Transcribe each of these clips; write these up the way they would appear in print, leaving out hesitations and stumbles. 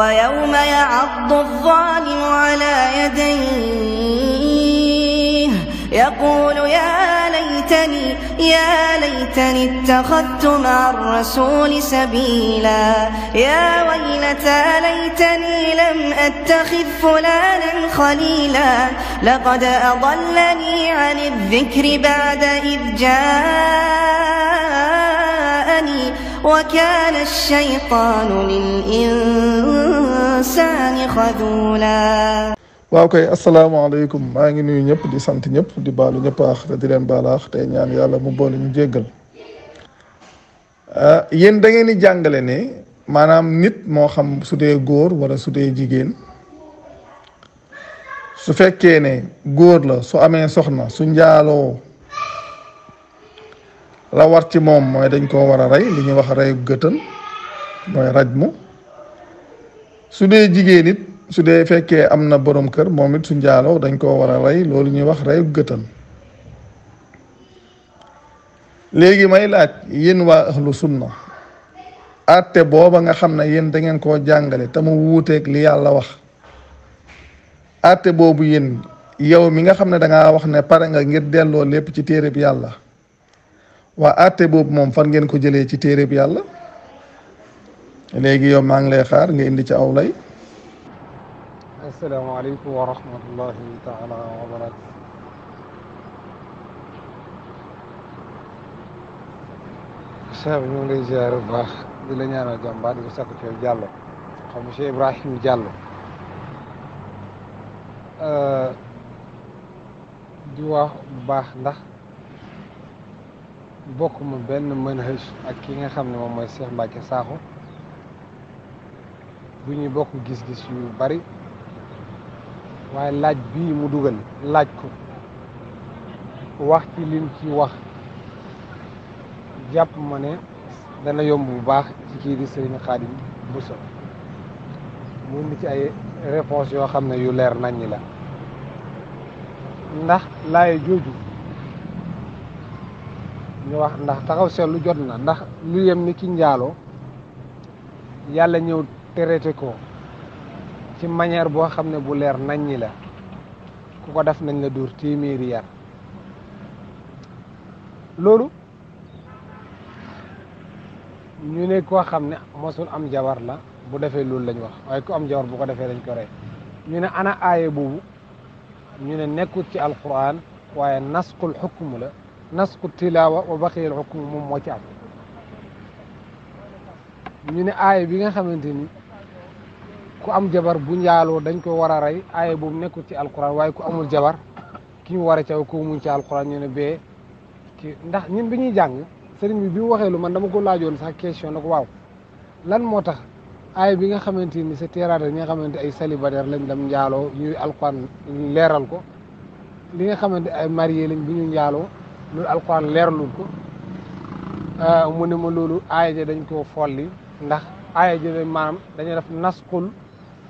ويوم يعض الظالم على يديه يقول يا ليتني اتخذت مع الرسول سبيلا يا ويلتى ليتني لم أتخذ فلانا خليلا لقد أضلني عن الذكر بعد إذ جاءني وكان الشيطان للإنسان خذولا. waaw kay asalaamaaleykum maa ngi nuyu ñëpp di sant ñëpp di baalu ñëpp aax te di leen baal aax tey ñaan yàlla mu boole ñu jéggal yéen da ngeen di jàngale ne maanaam nit moo xam su dee góor wala su dee jigéen su fekkee ne góor la su amee soxna su njaaloo la war ci moom mooy dañ koo war a rey li ñuy wax reyu gëtën mooy rajmu su dee jigéen it su dee fekkee am na borom kër moom it su njaaloo dañ koo war a rey loolu ñuy wax reyu gëtën léegi may laaj yéen waa ahlu sunna atte booba nga xam ne yéen da ngeen koo jàngale te mu wuuteeg li yàlla wax atte boobu yéen yow mi nga xam ne dangaa wax ne pare nga ngir delloo lépp ci téere bi yàlla waa atte boobu moom fan ngeen ko jëlee ci téere bi yàlla léegi yow maa ngi lay xaar nga indi ci aw lay. asalaamaaleykum wa rahmatullahi taala wa barakatu. Cheikh ñu ngi lay ziar bu baax di la ñaanal jàmm di ko sakku ci Diallo xam monsieur Ibrahim Diallo di wax bu baax ndax bokk ma benn manhaj ak ki nga xam ne moom mooy Cheikh Mbacke Sakho bu ñuy bokk gis-gis yu bari waaye laaj bii mu dugal laaj ko wax ci lim ci wax jàpp ma ne dana yomb bu baax ci kii di Serigne Khadim Bousso mu indi ci ay réponse yoo xam ne yu leer naññi la ndax laaye jooju ñu wax ndax taxaw seetlu jot na ndax lu yem ni ki njaaloo yàlla ñëw traité ko ci manière boo xam ne bu leer naññi la ku ko def nañ la dóor téeméeri yar loolu ñu ne koo xam ne mosul am jabar la bu defee loolu lañ wax waaye ku am jabar bu ko defee dañ ko rey ñu ne ana aaye boobu ñu ne nekkul ci alquran waaye nasqul xukm la nasqu tilaawa wa baqiyal xukm moom moo ci am ñu ne aaye bi nga xamante ni ku am jabar bu njaaloo dañ ko war a rey aaye boobu nekkul ci alquran waaye ku amul jabar ki ñu war a caw ko muñ ci alquran ñu ne bee ki ndax ñun bi ñuy jàng sëriñ bi mu waxee lu man dama ko laajoon sax question nag waaw lan moo tax aaye bi nga xamante ni c'est terre ñi nga xamante ay célibataire lañ dem njaaloo ñuy alquran leeral ko li nga xamante ay marié lañ bu ñu njaaloo loolu alquran leeralul ko mu ne ma loolu aaye ja dañ koo folli ndax aaye ja maanaam dañuy def nasqul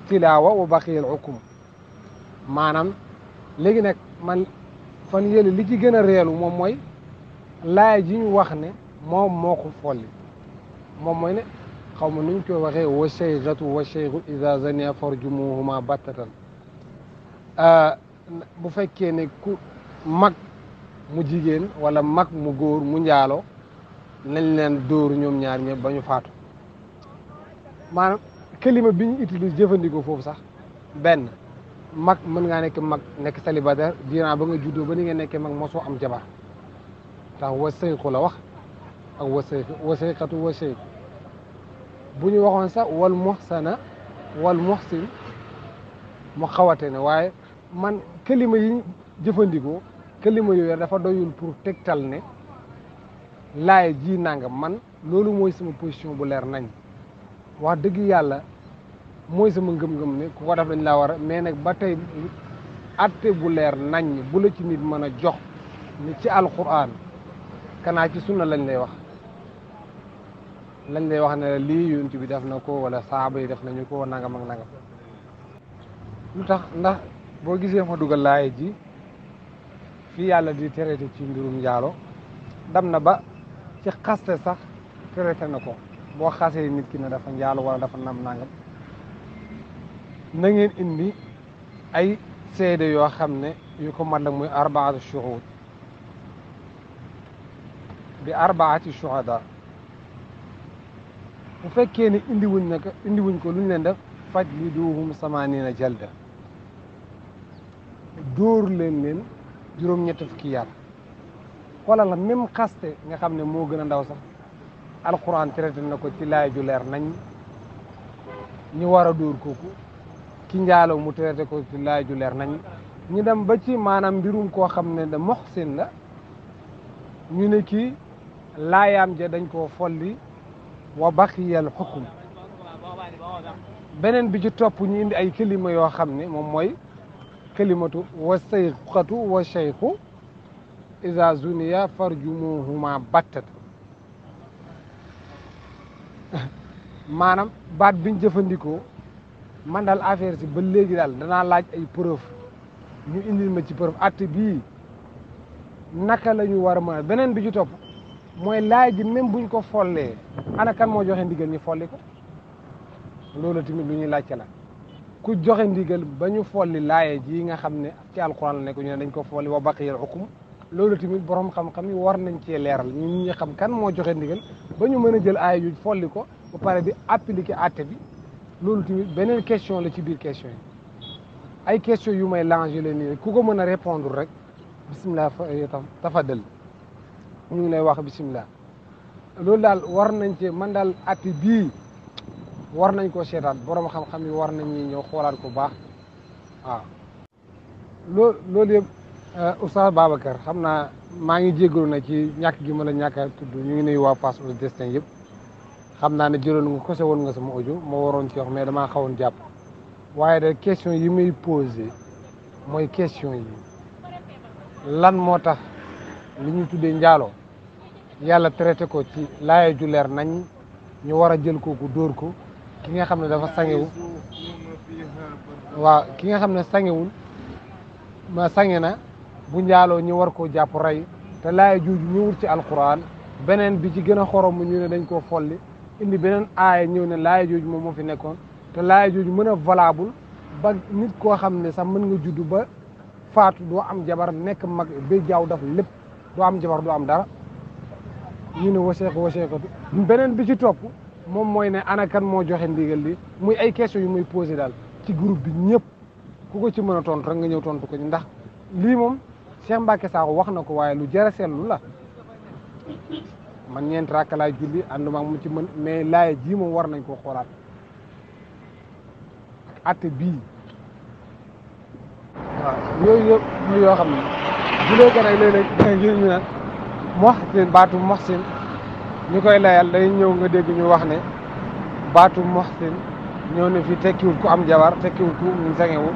tilaawa wa baqiyal hukum maanaam léegi nag man fan yële li ci gën a reelu moom mooy laay ji ñu wax ne moom moo ko folli moom mooy ne xaw ma nuñ koy waxee wa shaykhatu wa shaykhu iza zaniya farjumuhuma battatan bu fekkee ne ku mag mu jigéen wala mag mu góor mu njaaloo nañ leen dóor ñoom ñaar ñëpp ba ñu faatu maanaam kalima bi ñu utilise jëfandikoo foofu sax benn mag mën ngaa nekk mag nekk célibataire diiran ba nga juddoo ba ni nga nekkee mag mosoo am jabar tax wa seyxu la wax ak wa seyxatu wa seyxu bu ñu waxoon sax wal muhsana wal muhsin mu xawate ne waaye man kalima yi jëfandikoo kalima yooyu dafa doyul pour tegtal ne laay ji nangam man loolu mooy sama position bu leer nañ wax dëgg yàlla mooy sama ngëm-ngëm ne ku ko def dañ laa war a mais nag ba tey atte bu leer nañ bu la ci nit mën a jox ni ci alquran kanaa ci sunna lañ lay wax ne lii yonent bi def na ko wala saaba yi def nañu ko nangam ak nangam lu tax ndax boo gisee ma dugal laay ji fii yàlla di traité ci mbirum njaalo dam na ba ci xaste sax traité na ko boo xasee nit ki ne dafa njaalo wala dafa nam nangam na ngeen indi ay seede yoo xam ne yu ko mat la muy arbaatu shuhud bi arbaati shuhada bu fekkee ne indiwuñ ko lu ñu leen def fajliduhum samanina jalda dóor leen juróom-ñetti fukki yar wala la même xaste nga xam ne moo gën a ndaw sax alquran traité na ko ci laay ju leer nañ ñu war a dóor kooku ki njaaloo mu traité ko ci laay ju leer nañ ñu dem ba ci maanaam mbirum koo xam ne da muhsin la ñu ne kii laayaam ja dañ koo folli wa baqiyal xukum beneen bi ci topp ñu indi ay kalima yoo xam ne moom mooy kalimatu wa sayqatu wa shaykhu iza zuniya farjumuhuma battat maanaam baat biñ jëfandikoo man daal affaire si ba léegi daal danaa laaj ay preuve ñu indil ma ci preuve atte bii naka la ñu war a mën a beneen bi ci topp mooy laaj ji même buñ ko follee ana kan moo joxe ndigal ñu folli ko loolu tamit lu ñuy laajte la ku joxe ndigal ba ñu folli laaye ji nga xam ne ci alquran la nekk ñu ne dañ ko folli wa baqiyal hukum loolu tamit borom xam-xam yi war nañ cee leeral ñun ñi xam kan moo joxe ndigal ba ñu mën a jël aaya ju folli ko ba pare di appliquer àtte bi loolu tamit beneen question la ci biir question yi ay question yu may lancé la nii ku ko mën a répondre rek bisimilah tafadal ñu ngi lay wax bisimilah loolu daal war nañ ci man daal àtte bii war nañ ko seetaat borom xam-xam yi war nañ ñi ñëw xoolaat ko baax waaw loolu yëpp Oustaz Babacar xam naa maa ngi jégalu na ci ñàkk gi ma la ñàkk a tudd ñu ngi nuyu waa Passe au Destin yëpp xam naa ne jëloon nga kose woon nga sama audio ma waroon ci wax mais damaa xawoon jàpp waaye de question yi muy posé mooy question yi lan moo tax li ñu tuddee njaaloo yàlla traité ko ci laaya ju leer nañ ñu war a jël kooku dóor ko ki nga xam ne dafa sangewu waaw ki nga xam ne sangewul ma sange na bu njaaloo ñu war koo jàpp rey te laaya jooju ñëwul ci alquran beneen bi ci gën a xorom ñu ne dañ koo folli indi beneen aaya ñëw ne laaya jooju moom moo fi nekkoon te laaya jooju mën a valable ba nit koo xam ne sax mën nga juddu ba faatu doo am jabar nekk mag ba jaaw daf lépp doo am jabar doo am dara ñu ne waseekatu beneen bi ci topp moom mooy ne ana kan moo joxe ndigal li muy ay question yu muy posé daal ci groupe bi ñëpp ku ko ci mën a tontu rek nga ñëw tontu ko ci ndax lii moom Cheikh Mbacke Sakho wax na ko waaye lu jar a seetlu la man ñeent rakk laay julli ànduma ak mu ci mën mais laaya ji moom war nañ koo xoolaat ak atte bii waaw yooyu yëpp ñu yoo xam ne julee ko nag léeg-léeg ngir ñu naan muhsin baatu muhsin ñu koy layal day ñëw nga dégg ñu wax ne baatu muhsin ñëw ne fi tekkiwul ku am jabar tekkiwul ku ñu sangewu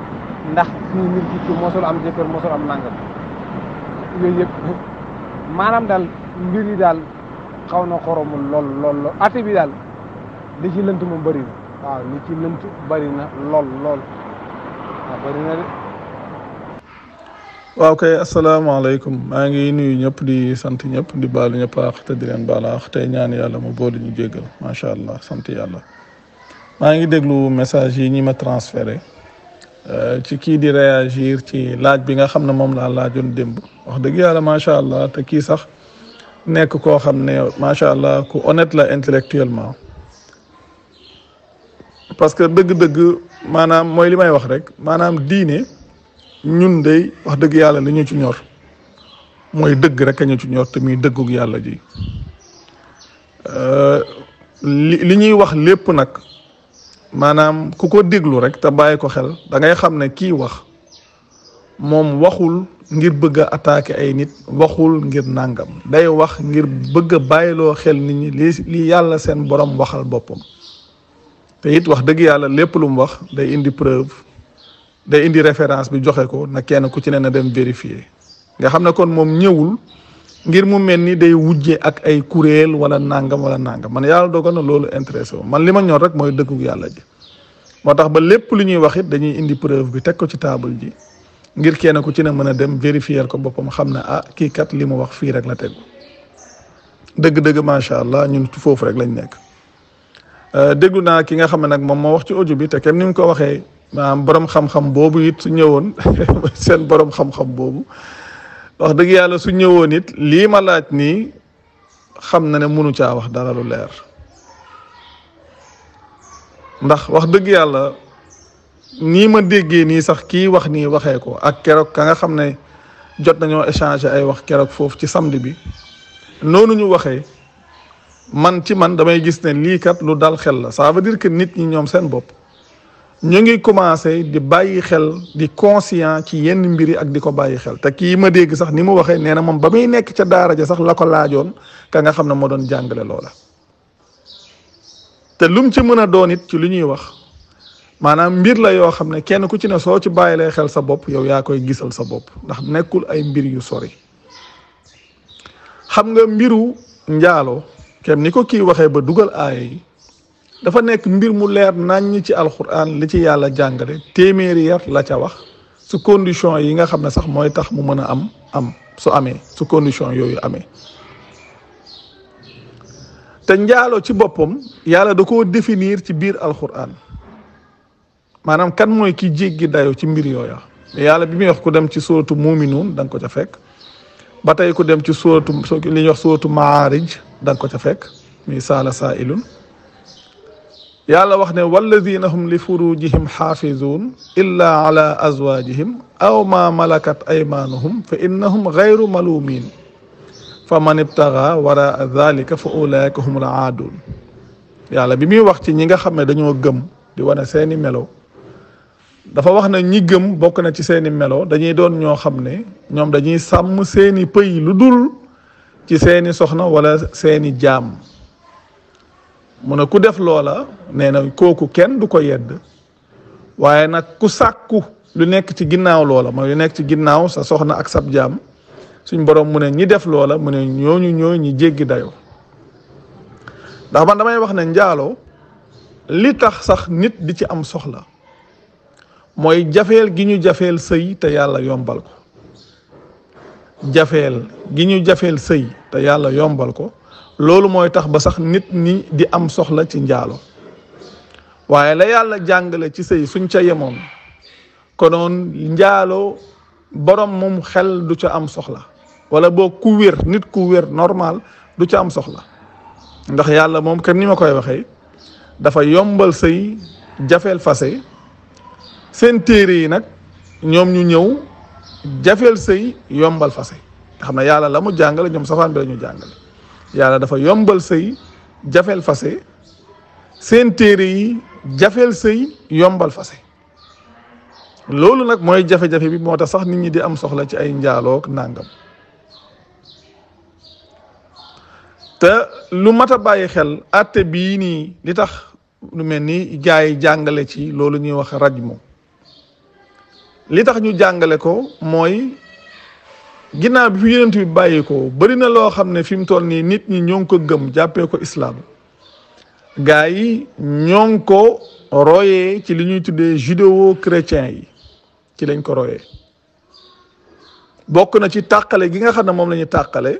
ndax fii nit ki mosul am jëkkër mosul am nangam yooyu yëpp maanaam daal mbir yi daal xaw na xoromul lool ate bi daal li ci lënt moom bëri na waaw li ci lënt bëri na lool waaw bëri na de. waaw kay asalaamaaleykum maa ngi nuyu ñëpp di sant ñëpp di baalu ñëpp ak te di leen baal ak tey ñaan yàlla mu boole ñu jéggal macha allah sant yàlla. maa ngi déglu message yi ñi ma transféré ci kii di réagir ci laaj bi nga xam ne moom laa laajoon démb wax dëgg yàlla macha allah te kii sax nekk koo xam ne macha allah ku honnête la intellectuellement parce que dëgg-dëgg maanaam mooy li may wax rek maanaam diine ñun de wax dëgg yàlla li ñu ci ñor mooy dëgg rek a ñu ci ñor te muy dëggug yàlla ji li ñuy wax lépp nag. maanaam ku ko déglu rek te bàyyi ko xel da ngay xam ne kii wax moom waxul ngir bëgg a attaquer ay nit waxul ngir nàngam day wax ngir bëgg a bàyyiloo xel nit ñi li yàlla seen borom waxal boppam te it wax dëgg yàlla lépp lu mu wax day indi preuve day indi référence bi joxe ko na kenn ku ci ne na dem vérifier nga xam ne kon moom ñëwul ngir mu mel ni day wujje ak ay kuréel wala nangam man yàlla dogal na loolu intéressé wu man li ma ñor rek mooy dëggug yàlla ji moo tax ba lépp lu ñuy wax it dañuy indi preuve bi teg ko ci table ji ngir kenn ku ci ne mën a dem vérifier ko boppam xam ne ah kii kat li mu wax fii rek la tegu dëgg-dëgg macha allah ñun foofu rek lañ nekk. déglu naa ki nga xam ne nag moom moo wax ci audio bi te kenn ni mu ko waxee maanaam borom xam-xam boobu it su ñëwoon seen borom xam-xam boobu wax dëgg yàlla su ñëwoon it lii ma laaj nii xam na ne mënu caa wax dara lu leer ndax wax dëgg yàlla nii ma déggee nii sax kii wax nii waxee ko ak keroog ka nga xam ne jot nañoo échanger ay wax keroog foofu ci samedi bi noonu ñu waxee man ci man damay gis ne lii kat lu dal xel la ça veut dire que nit ñi ñoom seen bopp ñu ngi commencé di bàyyi xel di conscient ci yenn mbiri ak di ko bàyyi xel te kii ma dégg sax ni mu waxee nee na moom ba muy nekk ca daara ja sax la ko laajoon ka nga xam ne moo doon jàngale loola te lum ci mën a doon it ci lu ñuy wax maanaam mbir la yoo xam ne kenn ku ci ne soo ci bàyyilee xel sa bopp yow yaa koy gisal sa bopp ndax nekkul ay mbir yu sori xam nga mbiru njaaloo kem ni ko kii waxee ba dugal aaya yi dafa nekk mbir mu leer naññ ci alxuraan li ci yàlla jàngale téeméeri yar la ca wax su condition yi nga xam ne sax mooy tax mu mën a am su amee su condition yooyu amee te njaaloo ci boppam yàlla da koo définir ci biir alxuraan maanaam kan mooy ki jéggi dayo ci mbir yooya yàlla bi muy wax ku dem ci suuratu muuminuun da nga ko ca fekk ba tey ku dem ci suuratu li ñuy wax suuratu maarij da nga ko ca fekk muy saala saailun yàlla wax ne walladina hum li furujihim xaafizuun illa ala azwajihim aw ma malakat aymanuhum fa innahum gayru malumin fa man ibtaga wara dhalika fa ulaika humul aadun yàlla bi muy wax ci ñi nga xam ne dañoo gëm di wane seeni melo dafa wax ne ñi gëm bokk na ci seeni melo dañuy doon ñoo xam ne ñoom dañuy sàmm seeni pëy lu dul ci seeni soxna wala seeni jaam mu ne ku def loola nee na kooku kenn du ko yedd waaye nag ku sàkku lu nekk ci ginnaaw loola mooy lu nekk ci ginnaaw sa soxna ak sab jaam suñ borom mu ne ñi def loola mu ne ñooñu ñooy ñi jéggi dayoo ndax man damay wax ne njaaloo li tax sax nit di ci am soxla mooy jafeel gi ñu jafeel sëy te yàlla yombal ko jafeel gi ñu jafeel sëy te yàlla yombal ko loolu mooy tax ba sax nit ñi di am soxla ci njaalo waaye la yàlla jàngale ci sëy suñ ca yemoon konoon njaalo borom moom xel du ca am soxla wala boo ku wér nit ku wér normal du ca am soxla ndax yàlla moom kenn ni ma koy waxee dafa yombal sëy jafeel fase seen téere yi nag ñoom ñu ñëw jafeel sëy yombal fase nga xam ne yàlla la mu jàngale ñoom safaan bi la ñu jàngale yàlla dafa yombal sëy jafeel fase seen téere yi jafeel sëy yombal fase loolu nag mooy jafe-jafe bi moo tax sax nit ñi di am soxla ci ay njaaloog nàngam te lu mat a bàyyi xel atte bii nii li tax lu mel ni gars yi jàngale ci loolu ñuy wax rajmu li tax ñu jàngale ko mooy ginnaaw bi fi yonent bi bàyyi ko bëri na loo xam ne fi mu toll nii nit ñi ñoo ngi ko gëm jàppee ko islam gars yi ñoo ngi ko royee ci li ñuy tuddee judéo chrétien yi ci lañ ko royee bokk na ci tàqale gi nga xam ne moom la ñu tàqale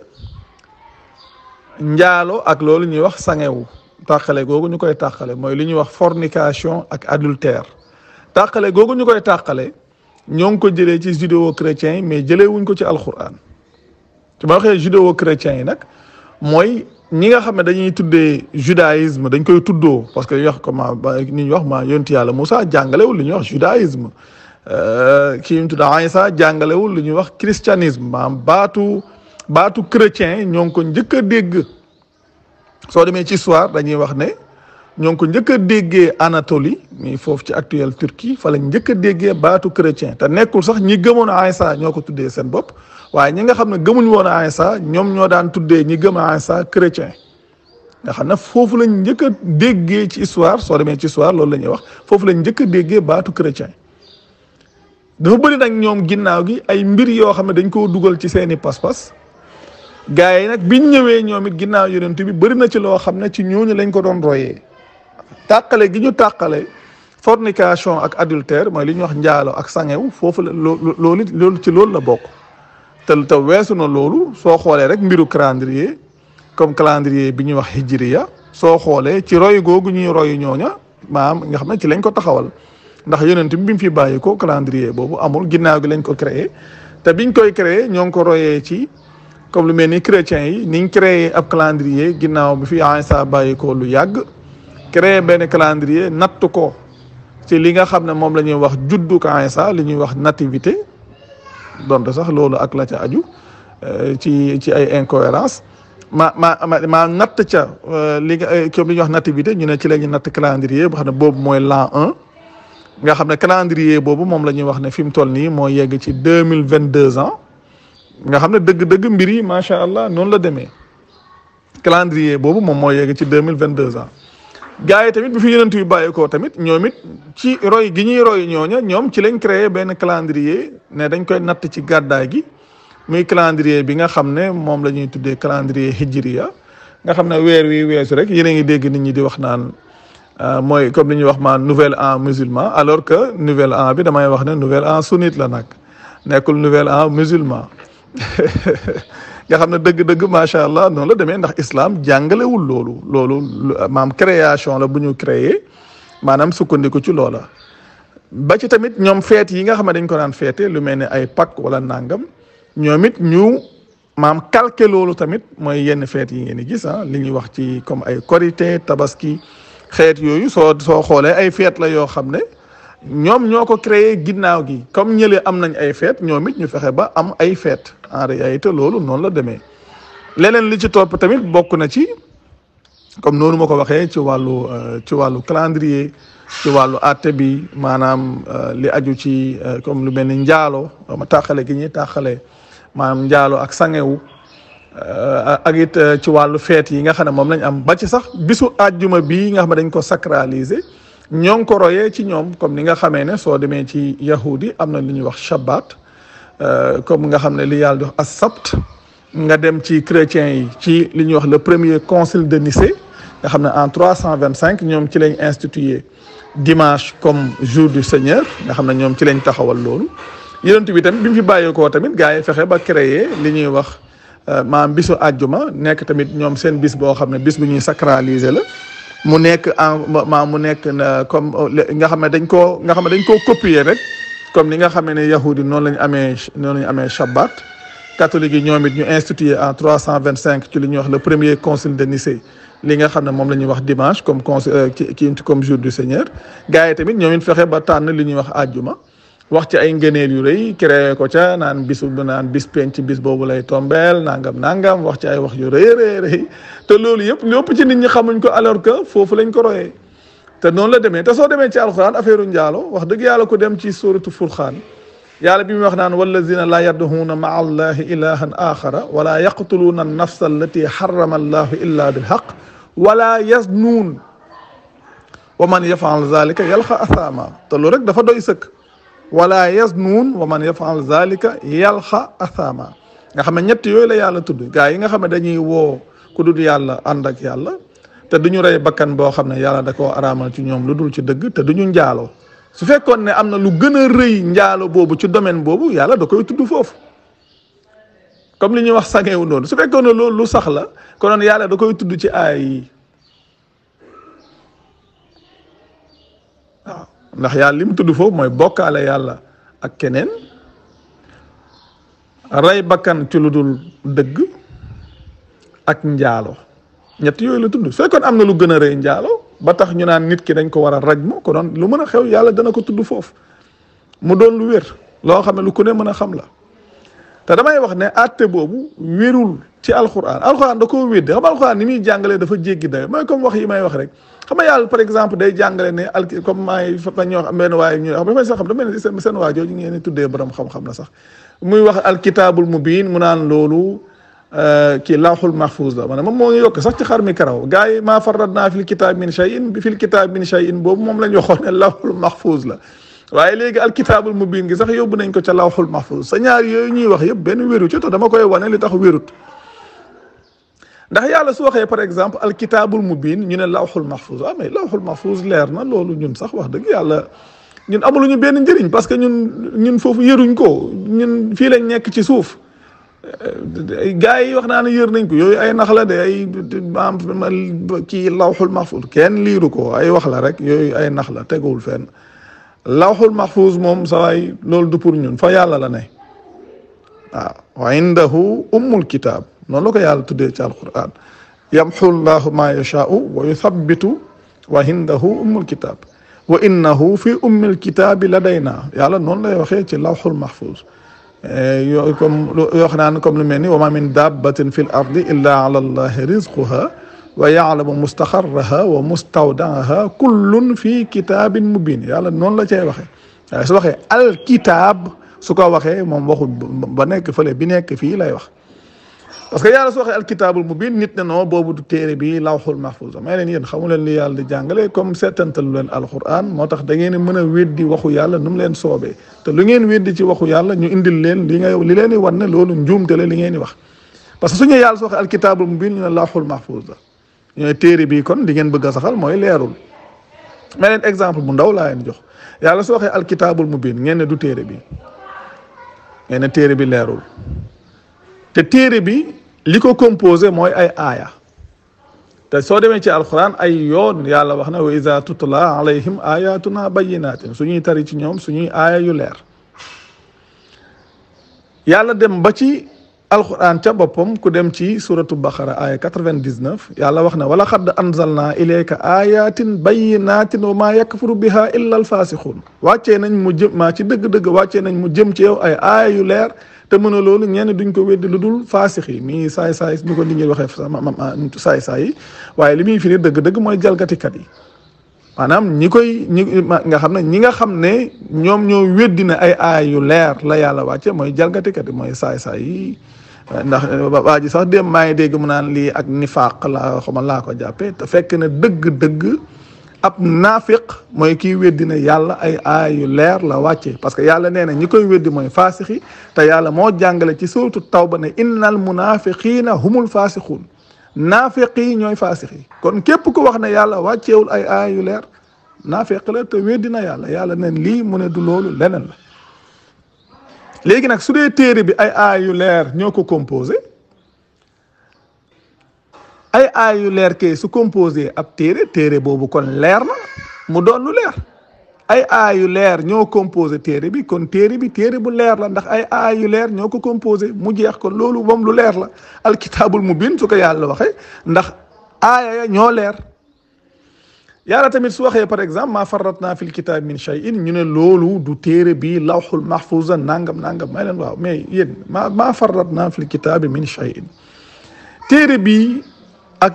njaalo ak loolu ñuy wax sangewu tàqale googu ñu koy tàqale mooy li ñuy wax fornication ak adultère tàqale googu ñu koy tàqale ñoo ngi ko jëlee ci judéo chrétiens yi mais jëlee wuñ ko ci alquran su ma waxee judéo chrétiens yi nag mooy ñi nga xam ne dañuy tuddee judaïsme dañ koy tuddoo parce que wax ko ni ñu wax ma yonti yàlla Moussa jàngalewul li ñuy wax judaïsme kii ñu tudda Isa jàngalewul li ñuy wax christianisme maanaam baatu chrétien ñoo ngi ko njëkk a dégg soo demee ci histoire dañuy wax ne ñoo ngi ko njëkk a déggee Anatolie mi foofu ci actuelle Turquie fa la njëkk a déggee baatu chrétien te nekkul sax ñi gëmoon Isa ñoo ko tuddee seen bopp waaye ñi nga xam ne gëmuñ woon Isa ñoom ñoo daan tuddee ñi gëm Isa chrétien nga xam ne foofu lañ njëkk a déggee ci histoire soo demee ci histoire loolu la ñuy wax foofu lañ njëkk a déggee baatu chrétien dafa bëri nag ñoom ginnaaw gi ay mbir yoo xam ne dañ koo dugal ci seeni pas-pas gars yi nag biñ ñëwee ñoom it ginnaaw yonent bi bëri na ci loo xam ne ci ñooñu lañ ko doon royee tàqale gi ñu tàqale fornication ak adultère mooy li ñuy wax njaalo ak sangew foofu la loolu ci loolu la bokk te weesu na loolu soo xoolee rek mbiru calendrier comme calendrier bi ñuy wax hijriya soo xoolee ci roy googu ñuy roy ñooña maam nga xam ne ci lañ ko taxawal ndax yonent bi mu fi bàyyi ko calendrier boobu amul, ginnaaw gi lañ ko créé te biñ koy créé ñoo ngi ko royee ci comme lu mel ni chrétiens yi niñ créé ab calendrier ginnaaw bi fi Isa bàyyi ko lu yàgg, créé benn calendrier natt ko ci li nga xam ne moom la ñuy wax juddu ko Isa, li ñuy wax nativité, donte sax loolu ak la ca aju ci ay incohérence ma natt ca li nga comme li ñuy wax nativité, ñu ne ci la ñuy natt calendrier boo xam ne boobu mooy l'an 1 nga xam ne calendrier boobu moom la ñuy wax ne fi mu toll nii moo yegg ci 2022 ans nga xam ne dëgg-dëgg mbir yi macha allah noonu la demee. calendrier boobu moom moo yegg ci 2022 ans gars yi tamit bi fi yonent yu bàyyeekoo tamit ñoom it ci roy gi ñuy roy ñooña ñoom ci lañ créé benn calendrier ne dañ koy natt ci gàddaay gi muy calendrier bi nga xam ne moom la ñuy tuddee calendrier hijriya nga xam ne weer wi weesu rek yéen a ngi dégg nit ñi di wax naan mooy comme li ñuy wax ma nouvel an musulman, alors que nouvel an bi damay wax ne nouvel an sunnite la nag nekkul nouvel an musulman nga xam ne dëgg-dëgg macha allah noonu la demee ndax islam jàngalewul loolu maam création la bu ñu créé maanaam sukkandiku ci loola. ba ci tamit ñoom feet yi nga xam ne dañ ko daan feete lu mel ne ay Pâques wala nangam ñoom it ñu maam calqué loolu tamit mooy yenn feet yi ngeen di gis li ñuy wax ci comme ay korité tabaski xeet yooyu soo xoolee ay feet la yoo xam ne ñoom ñoo ko créé ginnaaw gi comme ñële am nañ ay feet ñoom it ñu fexe ba am ay feet en réalité loolu noonu la demee. leneen li ci topp tamit bokk na ci comme noonu ma ko waxee ci wàllu calendrier ci wàllu àtte bi maanaam li aju ci comme lu mel ni njaalo ma tàqale gi ñuy tàqale maanaam njaalo ak sangewu ak it ci wàllu feet yi nga xam ne moom lañ am ba ci sax bisu àjjuma bii nga xam ne dañ ko sacraliser ñoo ngi ko royee ci ñoom comme ni nga xamee ne soo demee ci yahudi am na li ñuy wax shabbat comme nga xam ne li yàlla di wax as-sabt nga dem ci chrétiens yi ci li ñuy wax le premier concile de Nicée nga xam ne en 325 ñoom ci lañ institué dimanche comme jour du Seigneur nga xam ne ñoom ci lañ taxawal loolu. yonent bi tamit bi mu fi bàyyeekoo tamit gars yi fexe ba créer li ñuy wax maanaam bisu àjjuma nekk tamit ñoom seen bis boo xam ne bis bu ñuy sacraliser la mu nekk mu nekk comme nga xam ne dañ koo copier rek comme ni nga xam ne yahudi noonu lañ amee Shabbat. catholique yi ñoom it ñu institué en 325 ci li ñuy wax le premier concile de Nicée li nga xam ne moom la ñuy wax dimanche comme comme jour du Seigneur gars yi tamit ñoom it fexe ba tànn li ñuy wax àjjuma wax ci ay ngëneel yu rëy créé ko ca naan bis penc bis boobu lay tombeel nangam wax ci ay wax yu rëy te loolu yëpp lépp ci nit ñi xamuñ ko alors que foofu lañ ko royee te noonu la demee te soo demee ci alxuraan affaire u njaalo wax dëgg yàlla ko dem ci suratu Furqaan yàlla bi mu wax naan wallazina laa yad'uuna maa allahi ilahan axara wala yaqtuluuna annafsa allati harrama allahu illa bilhaq wala yaznuun wa man yafal zalika yalqa athama te loolu rek dafa doy sëkk wala yaznuun wa man yafal zalika yalqa athama nga xam ne ñett yooyu la yàlla tudd gaa yi nga xam ne dañuy woo ku dul yàlla ànd ak yàlla te duñu rey bakkan boo xam ne yàlla da koo araamal ci ñoom lu dul ci dëgg te duñu njaaloo su fekkoon ne am na lu gën a rëy njaalo boobu ci domaine boobu yàlla da koy tudd foofu comme li ñuy wax sangewu noonu su fekkoon ne loolu lu sax la konoon yàlla da koy tudd ci aay yi waaw ndax yàlla li mu tudd foofu mooy bokkaale yàlla ak keneen rey bakkan ci lu dul dëgg ak njaalo ñett yooyu la tudd su fekkoon am na lu gën a rëy njaalo ba tax ñu naan nit ki dañ ko war a rajmu ko doon lu mën a xew yàlla dana ko tudd foofu mu doon lu wér loo xam ne lu ku ne mën a xam la te damay wax ne àtte boobu wérul ci alxuraan da koo wéddi xam alxuraan ni muy jàngalee dafa jéggi dayo mooy comme wax yi may wax rek xam nga yàlla par exemple day jàngale ne comme maay fa ñoo xam benn waaye ñu xam dafay sax xam dama ne seen waa jooju ngeen tuddee borom xam-xam la sax muy wax alkitaabul mubiin mu naan loolu kii lawxul mahfuz la ma ne moom moo ngi yokk sax ci xar mi karaw gars yi maa farratnaa fil kitaab min shay'in fil kitaab min shay'in boobu moom lañ waxoon ne lawxul mahfuz la waaye léegi alkitaabul mubiin gi sax yóbbu nañ ko ca lawxul mahfuz sa ñaar yooyu ñuy wax yëpp benn wéru ci te dama koy wane li tax wérut ndax yàlla su waxee par exemple alkitaabul mubiin ñu ne lawxul mahfuz mais lawxul mahfuz leer na loolu ñun sax wax dëgg yàlla ñun amuluñu benn njëriñ parce que ñun foofu yëruñ ko ñun fii lañ nekk ci suuf gaa yi wax naa ne yër nañ ko yooyu ay nax la de ay maam kii lawxul mahfuz kenn liiru ko ay wax la rek yooyu ay nax la teguwul fenn lawxul mahfuz moom sawaay loolu du pour ñun fa yàlla la ne waaw wa indahu ummul kitab noonu la ko yàlla tuddee ci alquran yamxu llahu ma yashaau wa yuthabbitu wa indahu ummul kitab wa innahu fi ummil kitaabi ladayna yàlla noonu lay waxee ci lawxul mahfuz yoo comme yoo xam naan comme lu mel ni wa ma min dabbatin fi l ardi illa ala allahi rizquha wa yaalamu mustaxarraha wa mustawdaaha kullun fi kitaabin mubin yàlla noonu la cay waxee waaye su waxee alkitab su ko waxee moom waxu ba nekk fële bi nekk fii lay wax parce que yàlla su waxee alkitaabul mubin nit ne non boobu du téere bi lawxul mahfuz may leen yéen xamu leen li yàlla di jàngale comme seetantalu leen alquran moo tax da ngeen mën a weddi waxu yàlla nu mu leen soobee te lu ngeen weddi ci waxu yàlla ñu indil leen li leen di wan ne loolu njuumte la li ngeen di wax parce que su ñu yàlla su waxee alkitaabul mubin ñu ne lawxul mahfuz la ñooy téere bi kon li ngeen bëgg a saxal mooy leerul may leen exemple bu ndaw laa leen jox yàlla su waxee alkitaabul mubin ngeen ne du téere bi ngeen ne téere bi leerul te téere bi li ko composé mooy ay aaya te soo demee ci alquran ay yoon yàlla wax na wa iza tutla alayhim ayatuna bayyinatin suñuy tari ci ñoom suñuy aaya yu leer yàlla dem ba ci alquran ca boppam ku dem ci suratu baqara aya 99 yàlla wax na wala xadd anzalna ilayka ayatin bayyinatin wa ma yakfuru biha illa alfasixun wàccee nañ mu jëm maa ci dëgg-dëgg wàccee nañ mu jëm ci yow ay aaya yu leer te mën a loolu ñenn duñ ko weddi lu dul faasix yi mii saay-saay ni ko nit ñi waxee saay-saay yi waaye li muy firi dëgg-dëgg mooy jalgatikat yi maanaam ñi nga xam ne ñoom ñoo weddi ne ay aaya yu leer la yàlla wàcce mooy jalgatikat yi mooy saay-saay yi ndax waa ji sax dem maa ngi dégg mu naan lii ak nifaaq laa ko jàppee te fekk ne dëgg-dëgg ab naafiq mooy kii weddi ne yàlla ay aaya yu leer la wàcce parce que yàlla nee na ñi koy weddi mooy faasixi te yàlla moo jàngale ci suuratu tawba ne innal munafiqina humul faasixuun naafiq yi ñooy faasixi kon képp ku wax ne yàlla wàcceewul ay aaya yu leer naafiq la te weddi na yàlla neen lii mu ne du loolu leneen la léegi nag su dee téere bi ay aaya yu leer ñoo ko composé ay aaya yu leer kay su composé ab téere boobu kon leer na mu doon lu leer ay aaya yu leer ñoo composé téere bi kon téere bu leer la ndax ay aaya yu leer ñoo ko composé mu jeex kon loolu moom lu leer la alkitaabul mubin su ko yàlla waxee ndax aaya ya ñoo leer yàlla tamit su waxee par exemple maa farratna fil kitaab min shay'in ñu ne loolu du téere bi lawxul mahfuz nangam may leen waaw mais yéen maa farratna fil kitaab min shay'in téere bi ak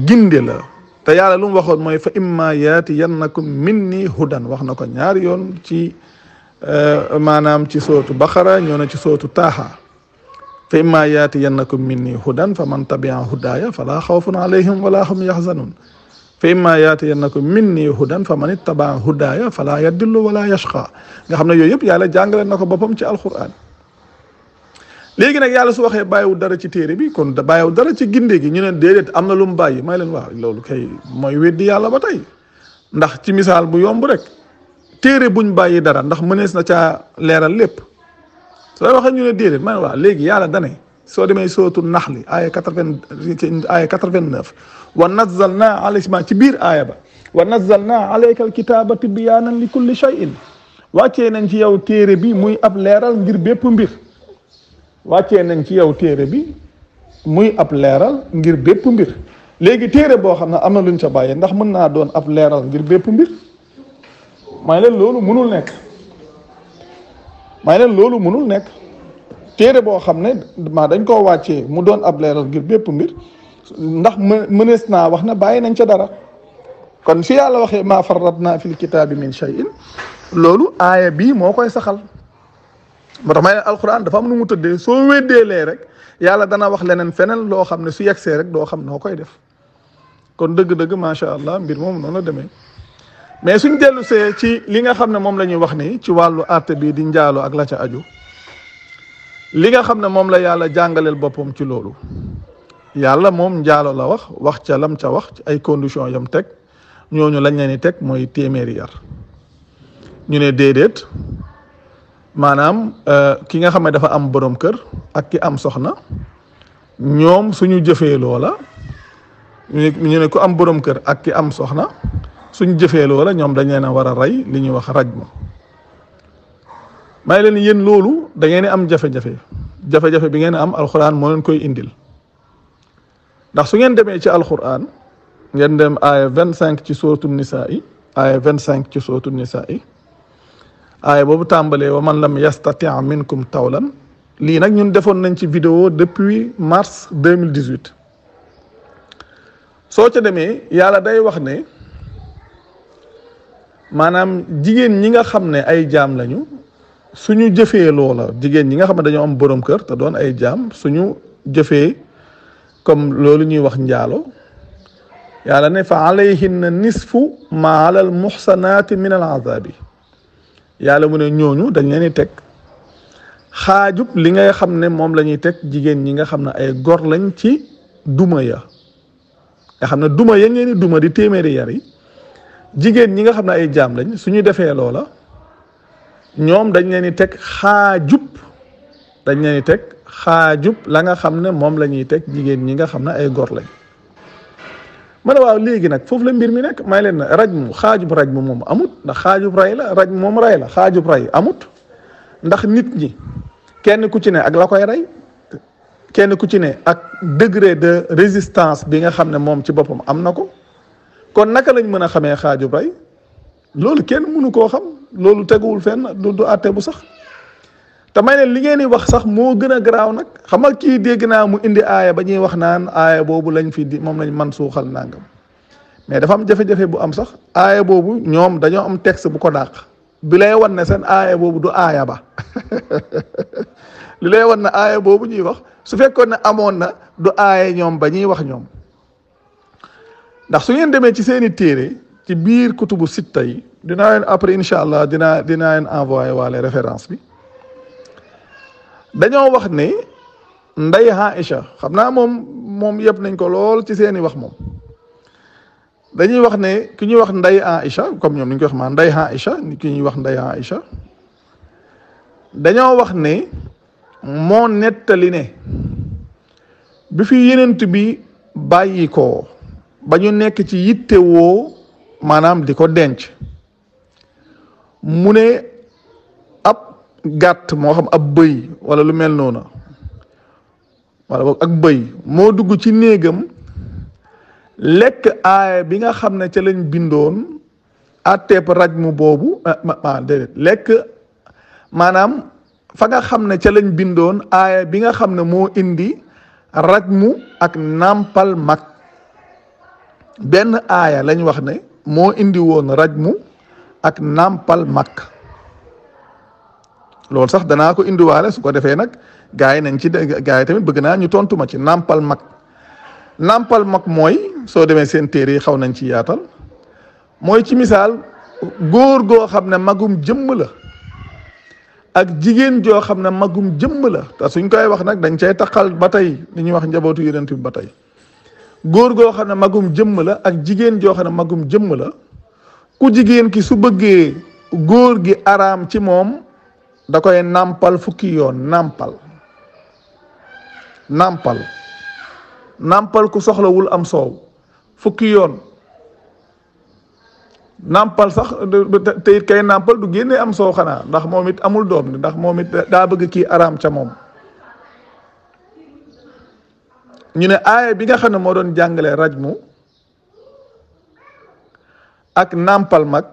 ginde la te yàlla lu mu waxoon mooy fa imma yaatiyannakum minni hudan wax na ko ñaari yoon ci maanaam ci sootu baqara ñoo na ci sootu taaha fa imma yaatiyannakum minni hudan fa man tabia hudaaya fala xawfun alayhim wala hum yaxzanun fa imma yaatiyannakum minni hudan fa man ittabaa hudaaya fala yadillu wala yashqa nga xam ne yooyu yëpp yàlla jàngale na ko boppam ci alquran léegi nag yàlla su waxee bàyyiwul dara ci téere bi kon da bàyyiwul dara ci ginde gi ñu ne déedéet am na lu mu bàyyi may leen waaw loolu kay mooy weddi yàlla ba tey ndax ci misaal bu yomb rek téere buñ bàyyi dara ndax mënees na caa leeral lépp soo waxee ñu ne déedéet may waaw léegi yàlla dane soo demee sootu naxli aya 89 wa nazzalna alayka ci biir aaya ba wa nazzalna alayka alkitaba tibyaanan li kulli shay'in wàccee nañ ci yow téere bi muy ab leeral ngir bépp mbir wàccee nañ ci yow téere bi muy ab leeral ngir bépp mbir léegi téere boo xam ne am na luñ ca bàyyee ndax mën naa doon ab leeral ngir bépp mbir may leen loolu mënul nekk téere boo xam ne dañ koo wàccee mu doon ab leeral ngir bépp mbir ndax mënees naa wax ne bàyyi nañ ca dara kon fi yàlla waxee maa farratna fil kitaabi min shay'in loolu aaya bii moo koy saxal moo tax may leen alquran dafa am nu mu tëddee soo weddeelee rek yàlla dana wax leneen feneen loo xam ne su yegsee rek doo xam noo koy def kon dëgg-dëgg macha allah mbir moom noonu la demee mais suñ dellu see ci li nga xam ne moom la ñuy wax ni ci wàllu àtte bi di njaaloo ak la ca aju li nga xam ne moom la yàlla jàngaleel boppam ci loolu yàlla moom njaalo la wax ca lam ca wax ci ay conditions yam teg ñooñu lañ leen di teg mooy téeméeri yar ñu ne déedéet maanaam ki nga xam ne dafa am borom kër ak ki am soxna ñoom suñu jëfee loola ñu ne ku am borom kër ak ki am soxna suñu jëfee loola ñoom dañ leen a war a rey li ñuy wax rajmu may leen yéen loolu da ngeen am jafe-jafe bi ngeen am alquran moo leen koy indil ndax su ngeen demee ci alquran ngeen dem aaya 25 ci sourate Nisaa yi aaya 25 ci sourate Nisaa yi aaya boobu tàmbalee wa man lam yastati' minkum tawlan lii nag ñun defoon nañ ci vidéo depuis mars 2018 soo ca demee yàlla day wax ne maanaam jigéen ñi nga xam ne ay jaam lañu suñu jëfee loola jigéen ñi nga xam ne dañoo am borom kër te doon ay jaam suñu jëfee comme loolu ñuy wax njaalo yàlla ne fa alayhinna nisfu ma ala al muhsanaati min al azabi yàlla mu ne ñooñu dañ leen di teg xaajub li nga xam ne moom la ñuy teg jigéen ñi nga xam ne ay gor lañ ci duma ya nga xam ne duma ya ngeen di duma di téeméeri yar yi jigéen ñi nga xam ne ay jaam lañ suñu defee loola ñoom dañ leen di teg xaajub la nga xam ne moom la ñuy teg jigéen ñi nga xam ne ay gor lañ ma ne waaw léegi nag foofu la mbir mi nekk may leen rajmu xaajub rajmu moom amut ndax xaajub ray la rajmu moom ray la xaajub ray amut ndax nit ñi kenn ku ci ne ak la koy rey kenn ku ci ne ak degré de résistance bi nga xam ne moom ci boppam am na ko kon naka lañ mën a xamee xaajub ray loolu kenn mënu koo xam loolu teguwul fenn du àtte bu sax te may leen li ngeen di wax sax moo gën a garaaw nag xam nga kii dégg naa mu indi aaya ba ñuy wax naan aaya boobu lañ fi di moom lañ man suuxal nangam mais dafa am jafe-jafe bu am sax aaya boobu ñoom dañoo am texte bu ko dàq bi lay wan ne seen aaya boobu du aaya ba li lay wan ne aaya boobu ñuy wax su fekkoon ne amoon na du aaya ñoom ba ñuy wax ñoom ndax su ngeen demee ci seeni téere ci biir kutubu sitta yi dinaa leen après incha allah dinaa leen envoyé waale référence bi dañoo wax ne nday Aïcha xam naa moom yëpp nañ ko lool ci seeni wax moom dañuy wax ne ki ñuy wax nday Aïcha comme ñoom ni ñu koy wax maa nday Aïcha ki ñuy wax nday Aïcha dañoo wax ne moo nettali ne bi fi yenent bi bàyyi ko ba ñu nekk ci yittewoo maanaam di ko denc mu ne ab gàtt moo xam ab bëy wala lu mel noonu wala boog ak bëy moo dugg ci néegam lekk aaya bi nga xam ne ca lañ bindoon àtteeb rajmu boobu déedéet lekk maanaam fa nga xam ne ca lañ bindoon aaya bi nga xam ne moo indi rajmu ak nàmpal mag benn aaya lañ wax ne moo indi woon rajmu ak nàmpal mag loolu sax danaa ko indiwaale su ko defee nag gars yi nañ ci gars yi tamit bëgg naa ñu tontu ma ci nàmpal mag mooy soo demee seen téere yi xaw nañ ci yaatal mooy ci misaal góor goo xam ne magum jëmm la ak jigéen joo xam ne magum jëmm la te suñ koy wax nag dañ cay taxal ba tey li ñuy wax njabootu yonent bi ba tey góor goo xam ne magum jëmm la ak jigéen joo xam ne magum jëmm la ku jigéen ki su bëggee góor gi araam ci moom da koy nàmpal fukki yoon nàmpal ku soxlawul am soow fukki yoon nàmpal sax te it kay nàmpal du génne am soow xanaa ndax moom it amul doom ndax moom it daa bëgg kii araam ca moom ñu ne aaya bi nga xam ne moo doon jàngale rajmu ak nàmpal mag